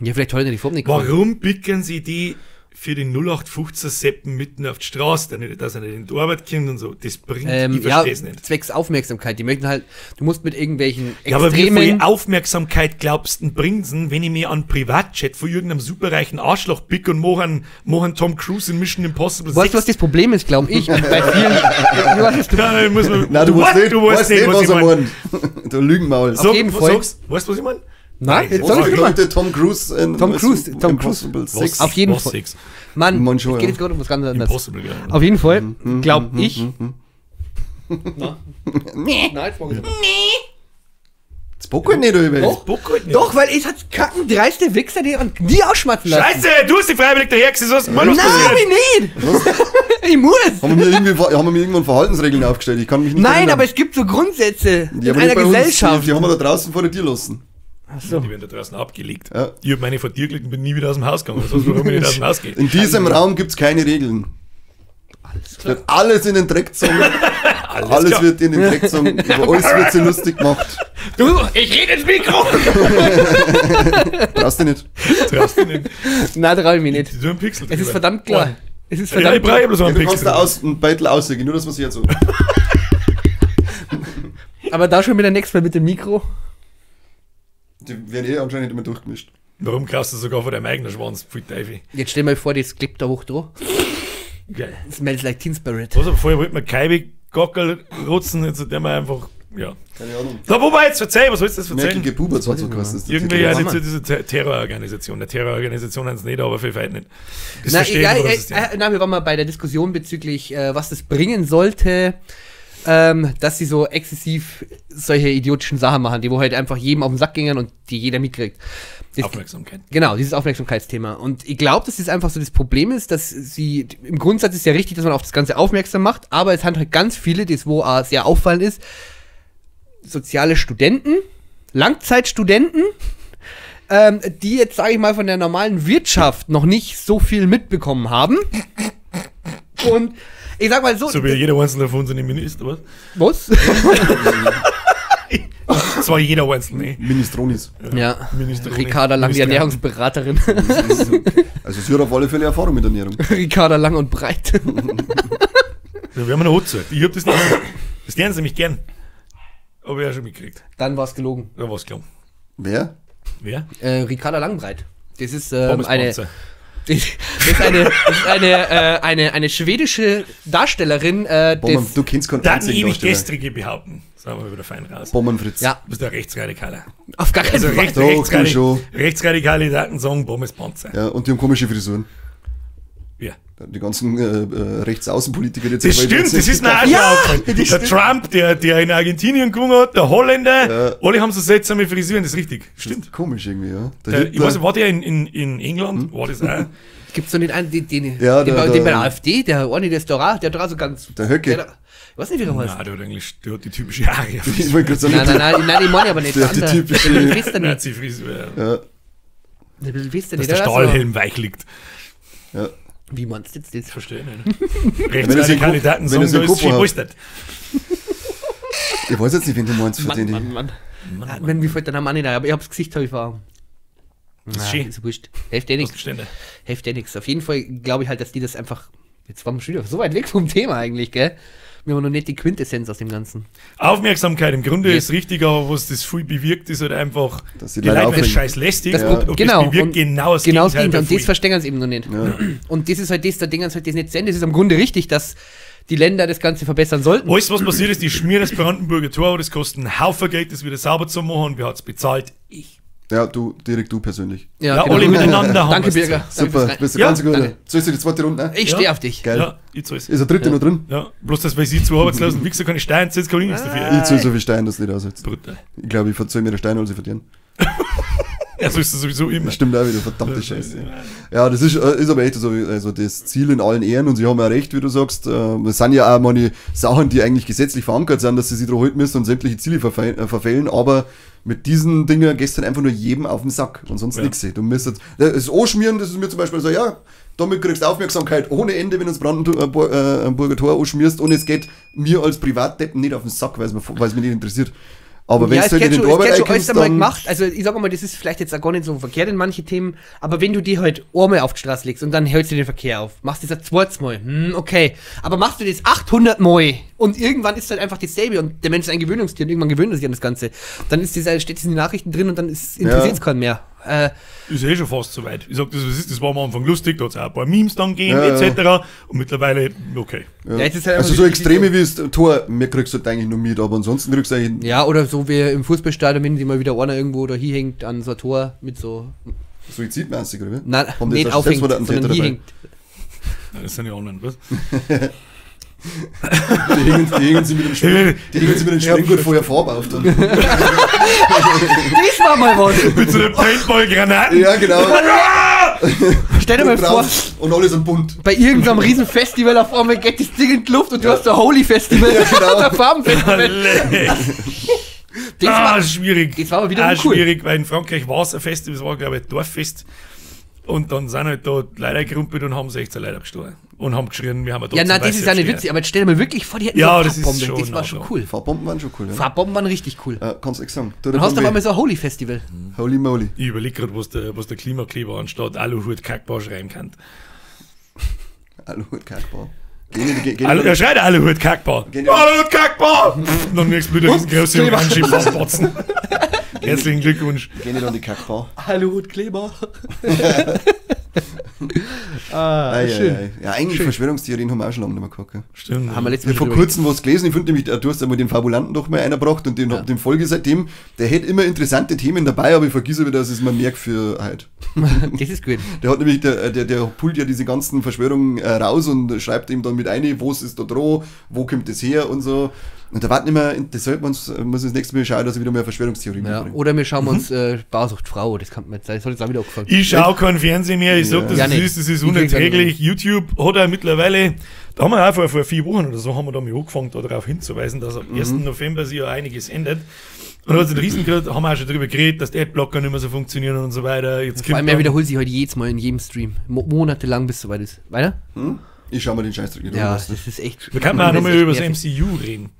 Ja, vielleicht hat er die Farbe nicht gefallen. Warum picken sie die für den 0815 Seppen mitten auf die Straße, dass er nicht in die Arbeit kommt und so? Das bringt, ich Ja, verstehe es nicht. zwecks Aufmerksamkeit. Die möchten halt, du musst mit irgendwelchen Ja, aber wie viel extremen. Aufmerksamkeit glaubst du, bringt's denn, wenn ich mir an Privatchat von irgendeinem superreichen Arschloch pick und mach einen Tom Cruise in Mission Impossible Weißt du, was das Problem ist, glaube ich? Bei vielen. Du weißt, was du- Ja, dann muss man, Nein, du weißt What? nicht, du weißt nicht, was ich er meine. meint. Du Lügenmaul. Sag, jeden Fall. Sagst, weißt du, was ich meine? Nein, jetzt sag ich mal. Tom Cruise in Tom Cruise. Impossible 6. Auf jeden Was Fall. 6? Mann, Mann, schon, es geht ja. jetzt gerade um was ganz anderes. Impossible, ja. Auf jeden Fall, glaube ich. Na? Nein, jetzt mag ich nicht. Das Bock halt nicht, oder? Doch. Bock halt nicht. Doch, weil es hat kacken dreiste Wichser, die und nie ausschmatzen lassen. Scheiße, du hast die freiwillig dahergesessen, was mal was Nein, hab passiert? ich nicht! Ich muss! Haben wir mir irgendwann Verhaltensregeln aufgestellt? Ich kann mich nicht Nein, erinnern. aber es gibt so Grundsätze Die in aber nicht einer bei uns. Gesellschaft. Die haben wir da draußen vor der Tür lassen. Achso. Die werden da draußen abgelegt. Ja. Ich hab meine vor dir gelegt und bin nie wieder aus dem Haus gegangen. Das heißt, warum ich nicht aus dem Haus gehe. In diesem Raum gibt es keine Regeln. Alles Es wird alles in den Dreck gezogen. Alles klar. wird in den Dreck gezogen. Über alles wird sie lustig gemacht. Du, ich rede ins Mikro! Brauchst du nicht. Traust du nicht. Nein, trau ich mich nicht. Du einen Pixel Es ist drüber. verdammt klar. Es ist Ja, ich verdammt brauche klar. bloß einen Ja, du kannst Pixel. da aus, einen Beitel aussehen, nur dass man sich jetzt so. Aber da schon wieder nächstes Mal mit dem Mikro. Die werden eh anscheinend immer durchgemischt. Warum kaufst du sogar vor deinem eigenen Schwanz? Pfui Teufel. Jetzt stell mal vor, das klebt da hoch drauf. Geil. Smells like Teen Spirit. Was, aber vorher wollten wir Kaibe Gockel rotzen, jetzt hat der mal einfach, ja. Keine Ahnung. Da, wobei, jetzt verzeih, was sollst du das verzeihen? Merkige Buberts hat so geheißen. ist der Irgendwie Titel. ja, Mann. diese Terrororganisation. Eine Terrororganisation haben sie nicht, aber viel weit nicht. Das Na, verstehe ich egal, nicht, was das ist. nein, wir waren mal bei der Diskussion bezüglich, was das bringen sollte, dass sie so exzessiv solche idiotischen Sachen machen, die wo halt einfach jedem auf den Sack gingen und die jeder mitkriegt. Das, Aufmerksamkeit. Genau, dieses Aufmerksamkeitsthema. Und ich glaube, dass es einfach so das Problem ist, dass sie, im Grundsatz ist ja richtig, dass man auf das Ganze aufmerksam macht, aber es haben halt ganz viele, das wo auch sehr auffallend ist, soziale Studenten, Langzeitstudenten, die jetzt, sage ich mal, von der normalen Wirtschaft noch nicht so viel mitbekommen haben. Und ich sag mal so, So wie jeder einzelne von uns ein Minister, was? was? Das war jeder einzelne. Ministronis. Ja. Ministerin. Ricarda Lang, die Ministerin. Ernährungsberaterin. Also sie hat auf alle Fälle Erfahrung mit Ernährung. Ricarda Lang und Breit. Ja, wir haben noch angezeigt. Ich hab das nicht. Das lernen sie nämlich gern. Aber ich auch schon mitgekriegt. Dann war's gelogen. Da war's klar. Wer? Wer? Ricarda Langbreit. Das ist Pommes eine, Panzer. das ist eine schwedische Darstellerin Bommen, des, du kennst keinen Dann einzigen ewig Darsteller. gestrige behaupten. Sagen wir wieder fein raus. Bommen Fritz. Ja, Du bist der Rechtsradikaler. auf gar keinen Also Fall. Doch, du schon. Rechtsradikale Daten sagen Pommes Panzer. Ja, und die haben komische Frisuren. Ja. Die ganzen Rechtsaußenpolitiker, die jetzt Das gewählt stimmt, sind. das ist mir auch schon aufgefallen. Der Trump, der in Argentinien gewonnen hat, der Holländer, Ja. alle haben so seltsame Frisuren, das ist richtig. Stimmt. Komisch irgendwie, ja. Der Der, ich Hitler- weiß nicht, war der in England? War das auch? Gibt's doch nicht einen, den, Ja, den, der- bei, den bei der der- AfD, der eine, der ist da, der hat da so ganz. Der Höcke. Der, ich weiß nicht, wie der heißt. Nein, der hat eigentlich der hat die typische Aria. Ich wollte gerade sagen, Nein, nein, nein, nein, ich meine aber nicht. Der hat die andere. typische- Der bisschen wisst ihr nicht. Nazi-Frisur. Ja, Der bisschen wisst ihr Dass nicht. der oder? Stahlhelm weich liegt. ja. Wie meinst du jetzt das? Verstehe ich nicht. Wenn er sich Rechtsradikale Kopf- Daten wenn sagen, er sich da ist Kopf schön hat. polstert. Ich weiß jetzt nicht, wen du meinst von Mann, denen. Mann, Mann. Mann, Mann. Mir fällt der Name auch nicht ein, aber ich hab's Gesicht hab ich vor Augen. Das ist schön. Ist wurscht. Hilft eh Was nix. Bestände. Hilft eh nix. Auf jeden Fall glaube ich halt, dass die das einfach. Jetzt waren wir schon wieder so weit weg vom Thema eigentlich, gell? Wir haben noch nicht die Quintessenz aus dem Ganzen. Aufmerksamkeit im Grunde Ja. ist richtig, aber was das viel bewirkt, ist halt einfach, Dass die die Leute Leute werden aufregen. scheiß lästig. Das und Pro- das genau, bewirkt und genau das Genau das Gegenteil. Gegenteil. bei Und das vielen. verstehen sie eben noch nicht. Ja. Und das ist halt das, da denken sie halt das nicht zu Ende. Es ist am Grunde richtig, dass die Länder das Ganze verbessern sollten. Alles, was passiert ist, die schmieren das Brandenburger Tor, aber das kostet einen Haufen Geld, das wieder sauber zu machen und wer hat's bezahlt? Ich. Ja, du, direkt du persönlich. Ja, alle miteinander haben Danke, wir's Birger. Danke Super, fürs bist du Ja, ganz gut. danke. Soll ich dir die zweite Runde? Rein- Ich Ja. stehe auf dich. Geil. Ja, ich zahl's. Ist der dritte noch drin? Ja, bloß dass weil sie zu arbeitslos und Wichser keine Steine zahlt, kann ich nichts dafür. Ich zahle so viel Stein, dass du nicht aushältst. Brutal. Ich glaube, ich verzahle mir den Stein, als ich verdiene. Ja, so ist es sowieso immer. Das stimmt auch wieder, verdammte Scheiße. Ja, das ist aber echt so, also das Ziel in allen Ehren und sie haben ja recht, wie du sagst. Es sind ja auch manche Sachen, die eigentlich gesetzlich verankert sind, dass sie sich dran halten müssen und sämtliche Ziele verfehlen, aber mit diesen Dingen gehst du dann einfach nur jedem auf den Sack und sonst Ja. nichts. Du müsstest, das Anschmieren, das ist mir zum Beispiel so, ja, damit kriegst du Aufmerksamkeit ohne Ende, wenn du das Brandenburger Tor anschmierst und es geht mir als Privatdeppen nicht auf den Sack, weil es mich nicht interessiert. Aber wenn Ja, du es halt in wird den schon, es Torwart wird schon reinkommst, alles einmal dann... gemacht. Also ich sag mal, das ist vielleicht jetzt auch gar nicht so verkehrt in manche Themen, aber wenn du die halt einmal auf die Straße legst und dann hältst du den Verkehr auf, machst du das ein zweites Mal, okay. Aber machst du das 800 Mal und irgendwann ist halt einfach dasselbe und der Mensch ist ein Gewöhnungstier und irgendwann gewöhnt er sich an das Ganze. Dann ist dieser, steht es in den Nachrichten drin und dann interessiert es Ja. keinen mehr. Ist eh schon fast soweit. Ich sag, das war am Anfang lustig, da hat es auch ein paar Memes dann gegeben, Ja, etc. Und mittlerweile, okay. Ja. Ja, jetzt ist halt also einfach so die- Extreme wie das Tor, mir kriegst du halt eigentlich nur mit, aber ansonsten kriegst du eigentlich Ja, oder so wie im Fußballstadion, wenn sich mal wieder einer irgendwo da hinhängt an so ein Tor mit so. suizidmäßig, oder wie? Nein, Haben die nicht jetzt auch aufhängt, Selbstmordattentäter sondern dabei? hinhängt. Nein, das sind die anderen, was? Die hängen sie mit dem Sprenggurt vorher Farbe auf. Dann. Das war mal was! Mit so einem Paintball-Granaten. Ja, genau. Stell dir mal vor, Drauf und alles in bunt. bei irgendeinem riesen Festival auf einmal geht das Ding in die Luft und du hast ein Holy Festival, Ja, genau. ein Farbenfestival. Das war, Schwierig. das war aber wiederum Auch cool. schwierig, weil in Frankreich war es ein Festival, es war glaube ich ein Dorffest. Und dann sind halt da Leute gerumpelt und haben 16 Leute abgestohlen. Und haben geschrien, wir haben da ja, nein, das ist ja nicht witzig, aber jetzt stell dir mal wirklich vor, die hätten Ja, so eine das ist Farbbombe. schon Das war schon nah, cool. Farbbomben waren schon cool, ja. Farbbomben waren richtig cool. Ja, kannst du echt sagen. Tut Dann hast du auf weh. einmal so ein Holy Festival. Holy moly. Ich überlege gerade, was der Klimakleber anstatt Aluhut Kackbar schreiben kann. Aluhut Kackbau. Geh Er schreit Aluhut Kackbar. Genial. Aluhut Kackbar! Und dann explodiert eine riesengroße orange Fassbatzen. Herzlichen Glückwunsch. geh nicht an die Kackbau. Aluhut Kleber. ah, Ei, schön. ei, ei. Ja, eigentlich Verschwörungstheorien haben wir auch schon lange nicht mehr gehabt. Gell? Stimmt. Haben wir letztes Ich Mal hab vor kurzem was gelesen, ich finde nämlich, du hast einmal den Fabulanten doch mal einer gebracht und den, Ja. dem folge ich seitdem. Der hätte immer interessante Themen dabei, aber ich vergesse wieder, dass ich es mir merke für heute. Das ist gut. Der hat nämlich, der pullt ja diese ganzen Verschwörungen raus und schreibt ihm dann mit ein, was ist da dran, wo kommt das her und so. Und da warten immer, das sollte man uns, muss das nächste Mal schauen, dass ich wieder mehr Verschwörungstheorie Ja. mitbringe. Oder wir schauen uns Bausucht Frau, das kann man jetzt, das hat jetzt auch wieder angefangen. Ich schaue keinen Fernsehen mehr, ich sag, das Ja, nicht. ist, das ist Ich krieg's auch nicht unerträglich. YouTube hat auch mittlerweile, da haben wir auch vor 4 Wochen oder so, haben wir da mal angefangen, da darauf hinzuweisen, dass ab 1. November sich ja einiges ändert. Und da hat es einen riesen gehabt, haben wir auch schon drüber geredet, dass die Adblocker nicht mehr so funktionieren und so weiter. Jetzt Vor allem, kommt er dann- wiederholt sich heute jedes Mal in jedem Stream. Monatelang, bis es soweit ist. Weiter? Hm? Ich schau mir den Scheißdreck nicht Ja, an. das ist echt. Da kann man auch das nochmal ist echt über das nervig. MCU reden.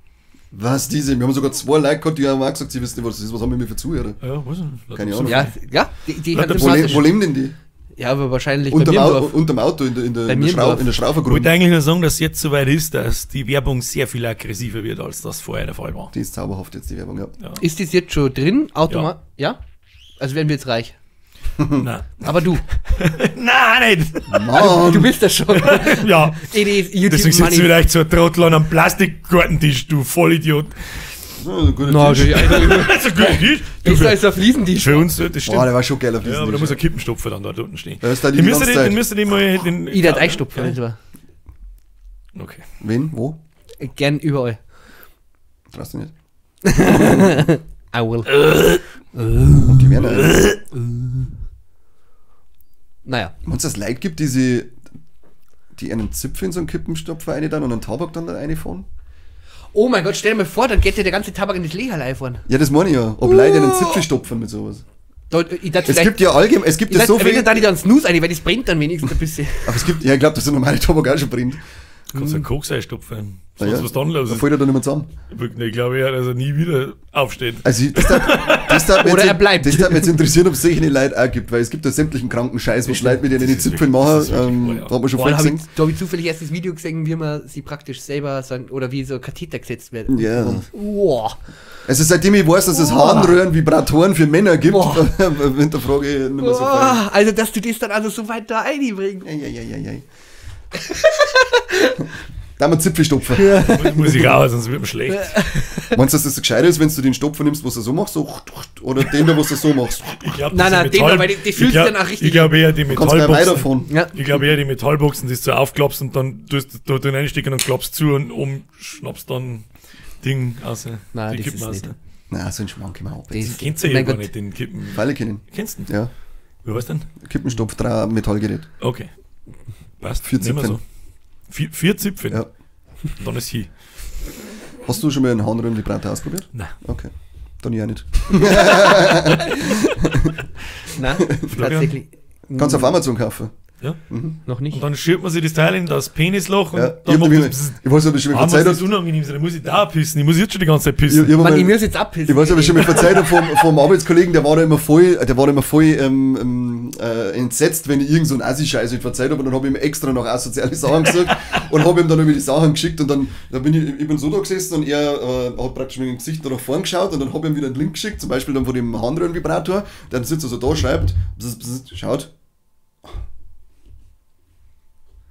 Was diese? Wir haben sogar 2 Leute gehabt, die haben auch gesagt, sie wissen nicht, was das ist. Was haben wir mir für Zuhörer? Ja, weiß nicht. Keine Ahnung. Ja, ja, die Lauter sind Wo, sympathisch. wo leben denn die? Ja, aber wahrscheinlich bei Unterm, mir im Au Dorf. unterm Auto, in der, in der, Bei in mir der, im Schrau Dorf. in der Ich Schraufergrund. wollte eigentlich nur sagen, dass es jetzt soweit ist, dass die Werbung sehr viel aggressiver wird, als das vorher der Fall war. Die ist zauberhaft jetzt, die Werbung, ja. Ist das jetzt schon drin? Automat? Ja. Also werden wir jetzt reich. Nein. Aber du, Nein, nicht! Mann! du bist das schon. Ja. It is YouTube Deswegen sitzt du Money. vielleicht so ein Trottel an einem Plastikgartentisch, du Vollidiot. So, ein guter Na, Tisch. Das ist ein guter Tisch. Du, Besser für, als ein Fliesentisch. für uns, das stimmt. Boah, der war schon geil auf diesem Ja, aber da Tisch. muss ein Kippenstopfer dann da unten stehen. Da ist da die Den die müsst ganze ihr den, Zeit. den müsst ihr den mal. Den, Ich darf einstopfen, wenn es war. Okay. Wen? Wo? Gern überall. Traust du nicht? I will. Und die Werner. Naja. Meinst du, dass es Leute gibt, die einen Zipfel in so einen Kippenstopfer eine dann und einen Tabak dann da reinfahren? Oh mein Gott, stell dir mal vor, dann geht dir der ganze Tabak in das Leherlei fahren. Ja, das meine ich ja. Ob Leute einen Zipfel stopfen mit sowas. Da, ich darf Es gibt ja allgemein, es gibt ich ja so wenn viel. da nicht an Snooze rein, weil das brennt dann wenigstens ein bisschen. Aber es gibt, ja, ich glaube, dass der normale Tabak auch schon brennt. Kannst du einen Koks einstopfen. Na Sonst ja. was dann los Da ist. fällt er dann nicht mehr zusammen. Ich glaube ja, dass er nie wieder aufsteht. Also, das darf, das darf mich Oder jetzt, er bleibt. Das darf mich jetzt interessieren, ob es solche Leute auch gibt, weil es gibt ja sämtlichen kranken Scheiß, was Leute mit ihnen die ist Zipfeln wirklich- machen. das ist wirklich wahr, ja. Da hat man schon Boah, voll da habe ich, gesehen. da hab ich zufällig erst das Video gesehen, wie man sie praktisch selber so ein, oder wie so ein Katheter gesetzt wird. Ja. Boah. Also, seitdem ich weiß, dass es Harnröhren, Vibratoren für Männer gibt, Boah. hinterfrage ich nicht mehr so viel. Boah, also, dass du das dann also so weit da einbringst. Ei, ei, ei, ei, ei. Da haben wir Zipfelstopfer. Muss ich auch, sonst wird mir schlecht. Meinst du, dass das so gescheit ist, wenn du den Stopfer nimmst, was du so machst, so, oder den da, was du so machst? Ich glaub, Nein, diese nein, den da, weil die ich fühlst du glaub- dann auch richtig. Ich glaube eher die Kannst gleich Metallboxen. weiterfahren. Ja. Ich glaube eher die Metallboxen, die du so aufklappst und dann tust du da drin einstecken und klappst zu und oben schnappst dann Ding aus. Nein, die das Kippen ist aus. nicht. Na, so ein Schmarrn können wir auch. Das- Kennst du ja Mein gar Gott. nicht, den Kippen. Pfeile kennen. Kennst du den? Ja. Wie heißt denn? Kippenstopf, drei Metallgerät. Okay. Passt. Vier Nehmen wir Zipfen. so. Vier Zipfen. Ja. Dann ist hier. Hast du schon mal einen Harnröhrenvibrator ausprobiert? Nein. Okay. Dann ja nicht. Nein, tatsächlich. Kannst du auf Amazon kaufen. Ja. Noch nicht. Und dann schiebt man sich das Teil in das Penisloch und Ja, dann ich, macht hab das ich, ich weiß nicht, ob ich schon mal Ah, was verzeiht ist habe. unangenehm, da muss ich da pissen. Ich muss jetzt schon die ganze Zeit pissen. Ich, ich, hab Mann, mal- ich muss jetzt abpissen. Ich weiß, ob ich schon mal verzeiht habe vom Arbeitskollegen, der war da immer voll, entsetzt, wenn ich irgend so einen Assi-Scheiß halt verzeiht habe. Und dann habe ich ihm extra noch asoziale Sachen gesagt und habe ihm dann über die Sachen geschickt. Und dann bin ich bin so da gesessen und er hat praktisch mit dem Gesicht nach vorn geschaut und dann habe ich ihm wieder einen Link geschickt, zum Beispiel dann von dem Handröhrenvibrator. Dann sitzt er so da, schreibt, bzz, bzz, schaut.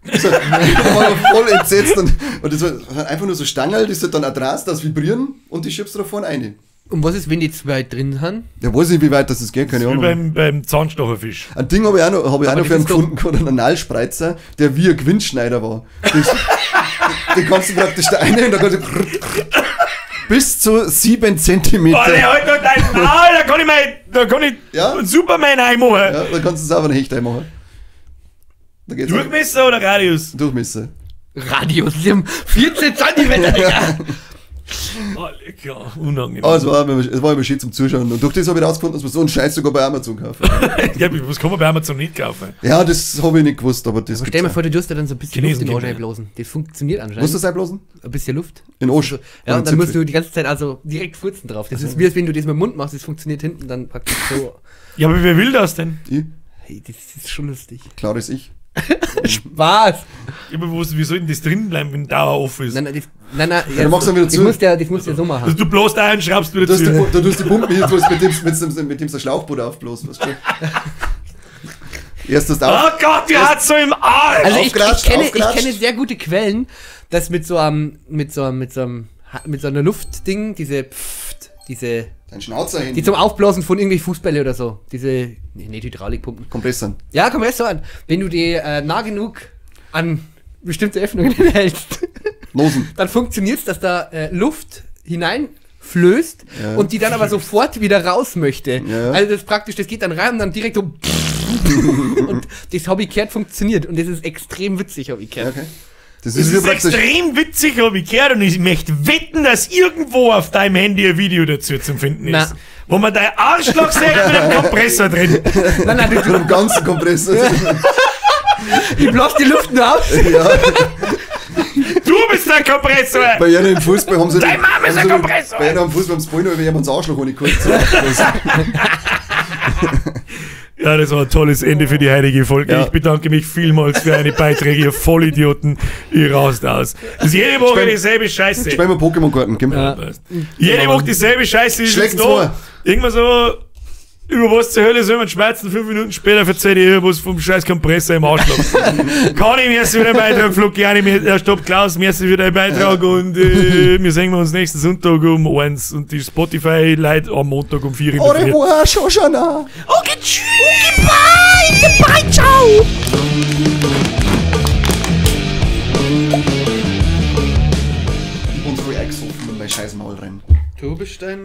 So, ich war voll entsetzt und das war einfach nur so Stangerl, die sind dann auch dran, das vibrieren und die schiebst du da vorne rein. Und was ist, wenn die zwei drin haben? Ja, weiß nicht, wie weit das geht, keine Wie Ahnung. beim Zahnstocherfisch. Ein Ding habe ich auch noch, Aber für einen das ist doch- gefunden, einen Analspreizer, der wie ein Gewindschneider war. Das, den kannst du praktisch da rein und da kannst du bis zu 7 Zentimeter. Oh, der halt doch dein Maul, da kann ich mein, da kann ich Ja. einen Superman einmachen. Ja, da kannst du selber einen Hecht einmachen. Da geht's auch. Durchmesser oder Radius? Durchmesser. Radius, die haben 14 Zentimeter, Digga. Oh, lecker, unangenehm. Aber es war immer schön zum Zuschauen. Und durch das habe ich rausgefunden, dass man so einen Scheiß sogar bei Amazon kaufen. Ja, was kann man bei Amazon nicht kaufen? Ja, das habe ich nicht gewusst, aber das Aber stell dir mal gibt's vor, du tust da dann so ein bisschen Chinesen Luft in den Arsch gibt, ja. einblasen. Das funktioniert auch. anscheinend. Musst du das einblasen? Ein bisschen Luft. In Arsch. Ja, Oder und dann musst Zipfel. du die ganze Zeit also direkt furzen drauf. Das ist wie, als wenn du das mit dem Mund machst, das funktioniert hinten dann praktisch so. Ja, aber wer will das denn? Ich? Hey, das ist schon lustig. Klares Ich. Spaß! Ja, aber wie soll denn das drin bleiben, wenn Dauer offen ist? Nein, nein, das, nein, nein, Ja, dann machst du dann wieder das zu. musst ja, das musst du ja so machen. Also du bloßt ein und schraubst wieder Du hast zu. die, du tust die Pumpen hier, mit dem so Schlauchboot aufblasen, weißt du? Erst das auf. Oh Gott, die hat so im Arsch! Also ich Aufgeratscht, kenne, ich aufgeratscht. kenne sehr gute Quellen, dass mit so einem, mit so einem, mit so einer Luftding, diese Pfft, diese, Dein Schnauzer hin. die zum Aufblasen von irgendwelchen Fußbälle oder so, diese, nee, nicht Hydraulikpumpen. Kompressoren. Ja, Kompressoren. Wenn du die nah genug an bestimmte Öffnungen hältst, Nosen. dann funktioniert es, dass da Luft hineinflößt Ja. und die dann aber sofort wieder raus möchte. Ja. Also das ist praktisch, das geht dann rein und dann direkt so und das habe ich gehört funktioniert und das ist extrem witzig, habe ich gehört. Okay. Das Das ist, wie ist praktisch. extrem witzig, habe ich gehört, und ich möchte wetten, dass irgendwo auf deinem Handy ein Video dazu zum Finden ist. Na. Wo man dein Arschloch sieht mit einem Kompressor drin. Nein, nein, Mit du, dem ganzen Kompressor. die bläst die Luft nur aus. Ja. Du bist der Kompressor! Bei einer im Fußball haben sie. Dein Mama ist haben ein sie- Kompressor! Bei einer im Fußball haben sie Ball noch über jemandens Arschloch ohne kurz. Ja, das war ein tolles Ende für die heutige Folge. Ja. Ich bedanke mich vielmals für eure Beiträge, ihr Vollidioten. Ihr rast aus. Das ist jede Woche Spiel- dieselbe Scheiße. Spielen wir Pokémon-Karten, gell? Ja. Jede Woche dieselbe Scheiße. Ist Schlägt's jetzt da. vor. Irgendwann so, über was zur Hölle soll man schmerzen? 5 Minuten später verzeiht ihr was vom scheiß Kompressor im Arschloch. Kann ich mir wieder einen Beitrag, Flo, gerne mir, stopp, Klaus, mir wieder einen Beitrag und wir sehen uns nächsten Sonntag um 1 und die Spotify-Leute am Montag um 4 in Au der Früh. revoir, Shoshana! Okay, tschüss. Okay, bye. Bye, ciao. Und so eingesoffen in mein scheiß Maul rein. Du bist ein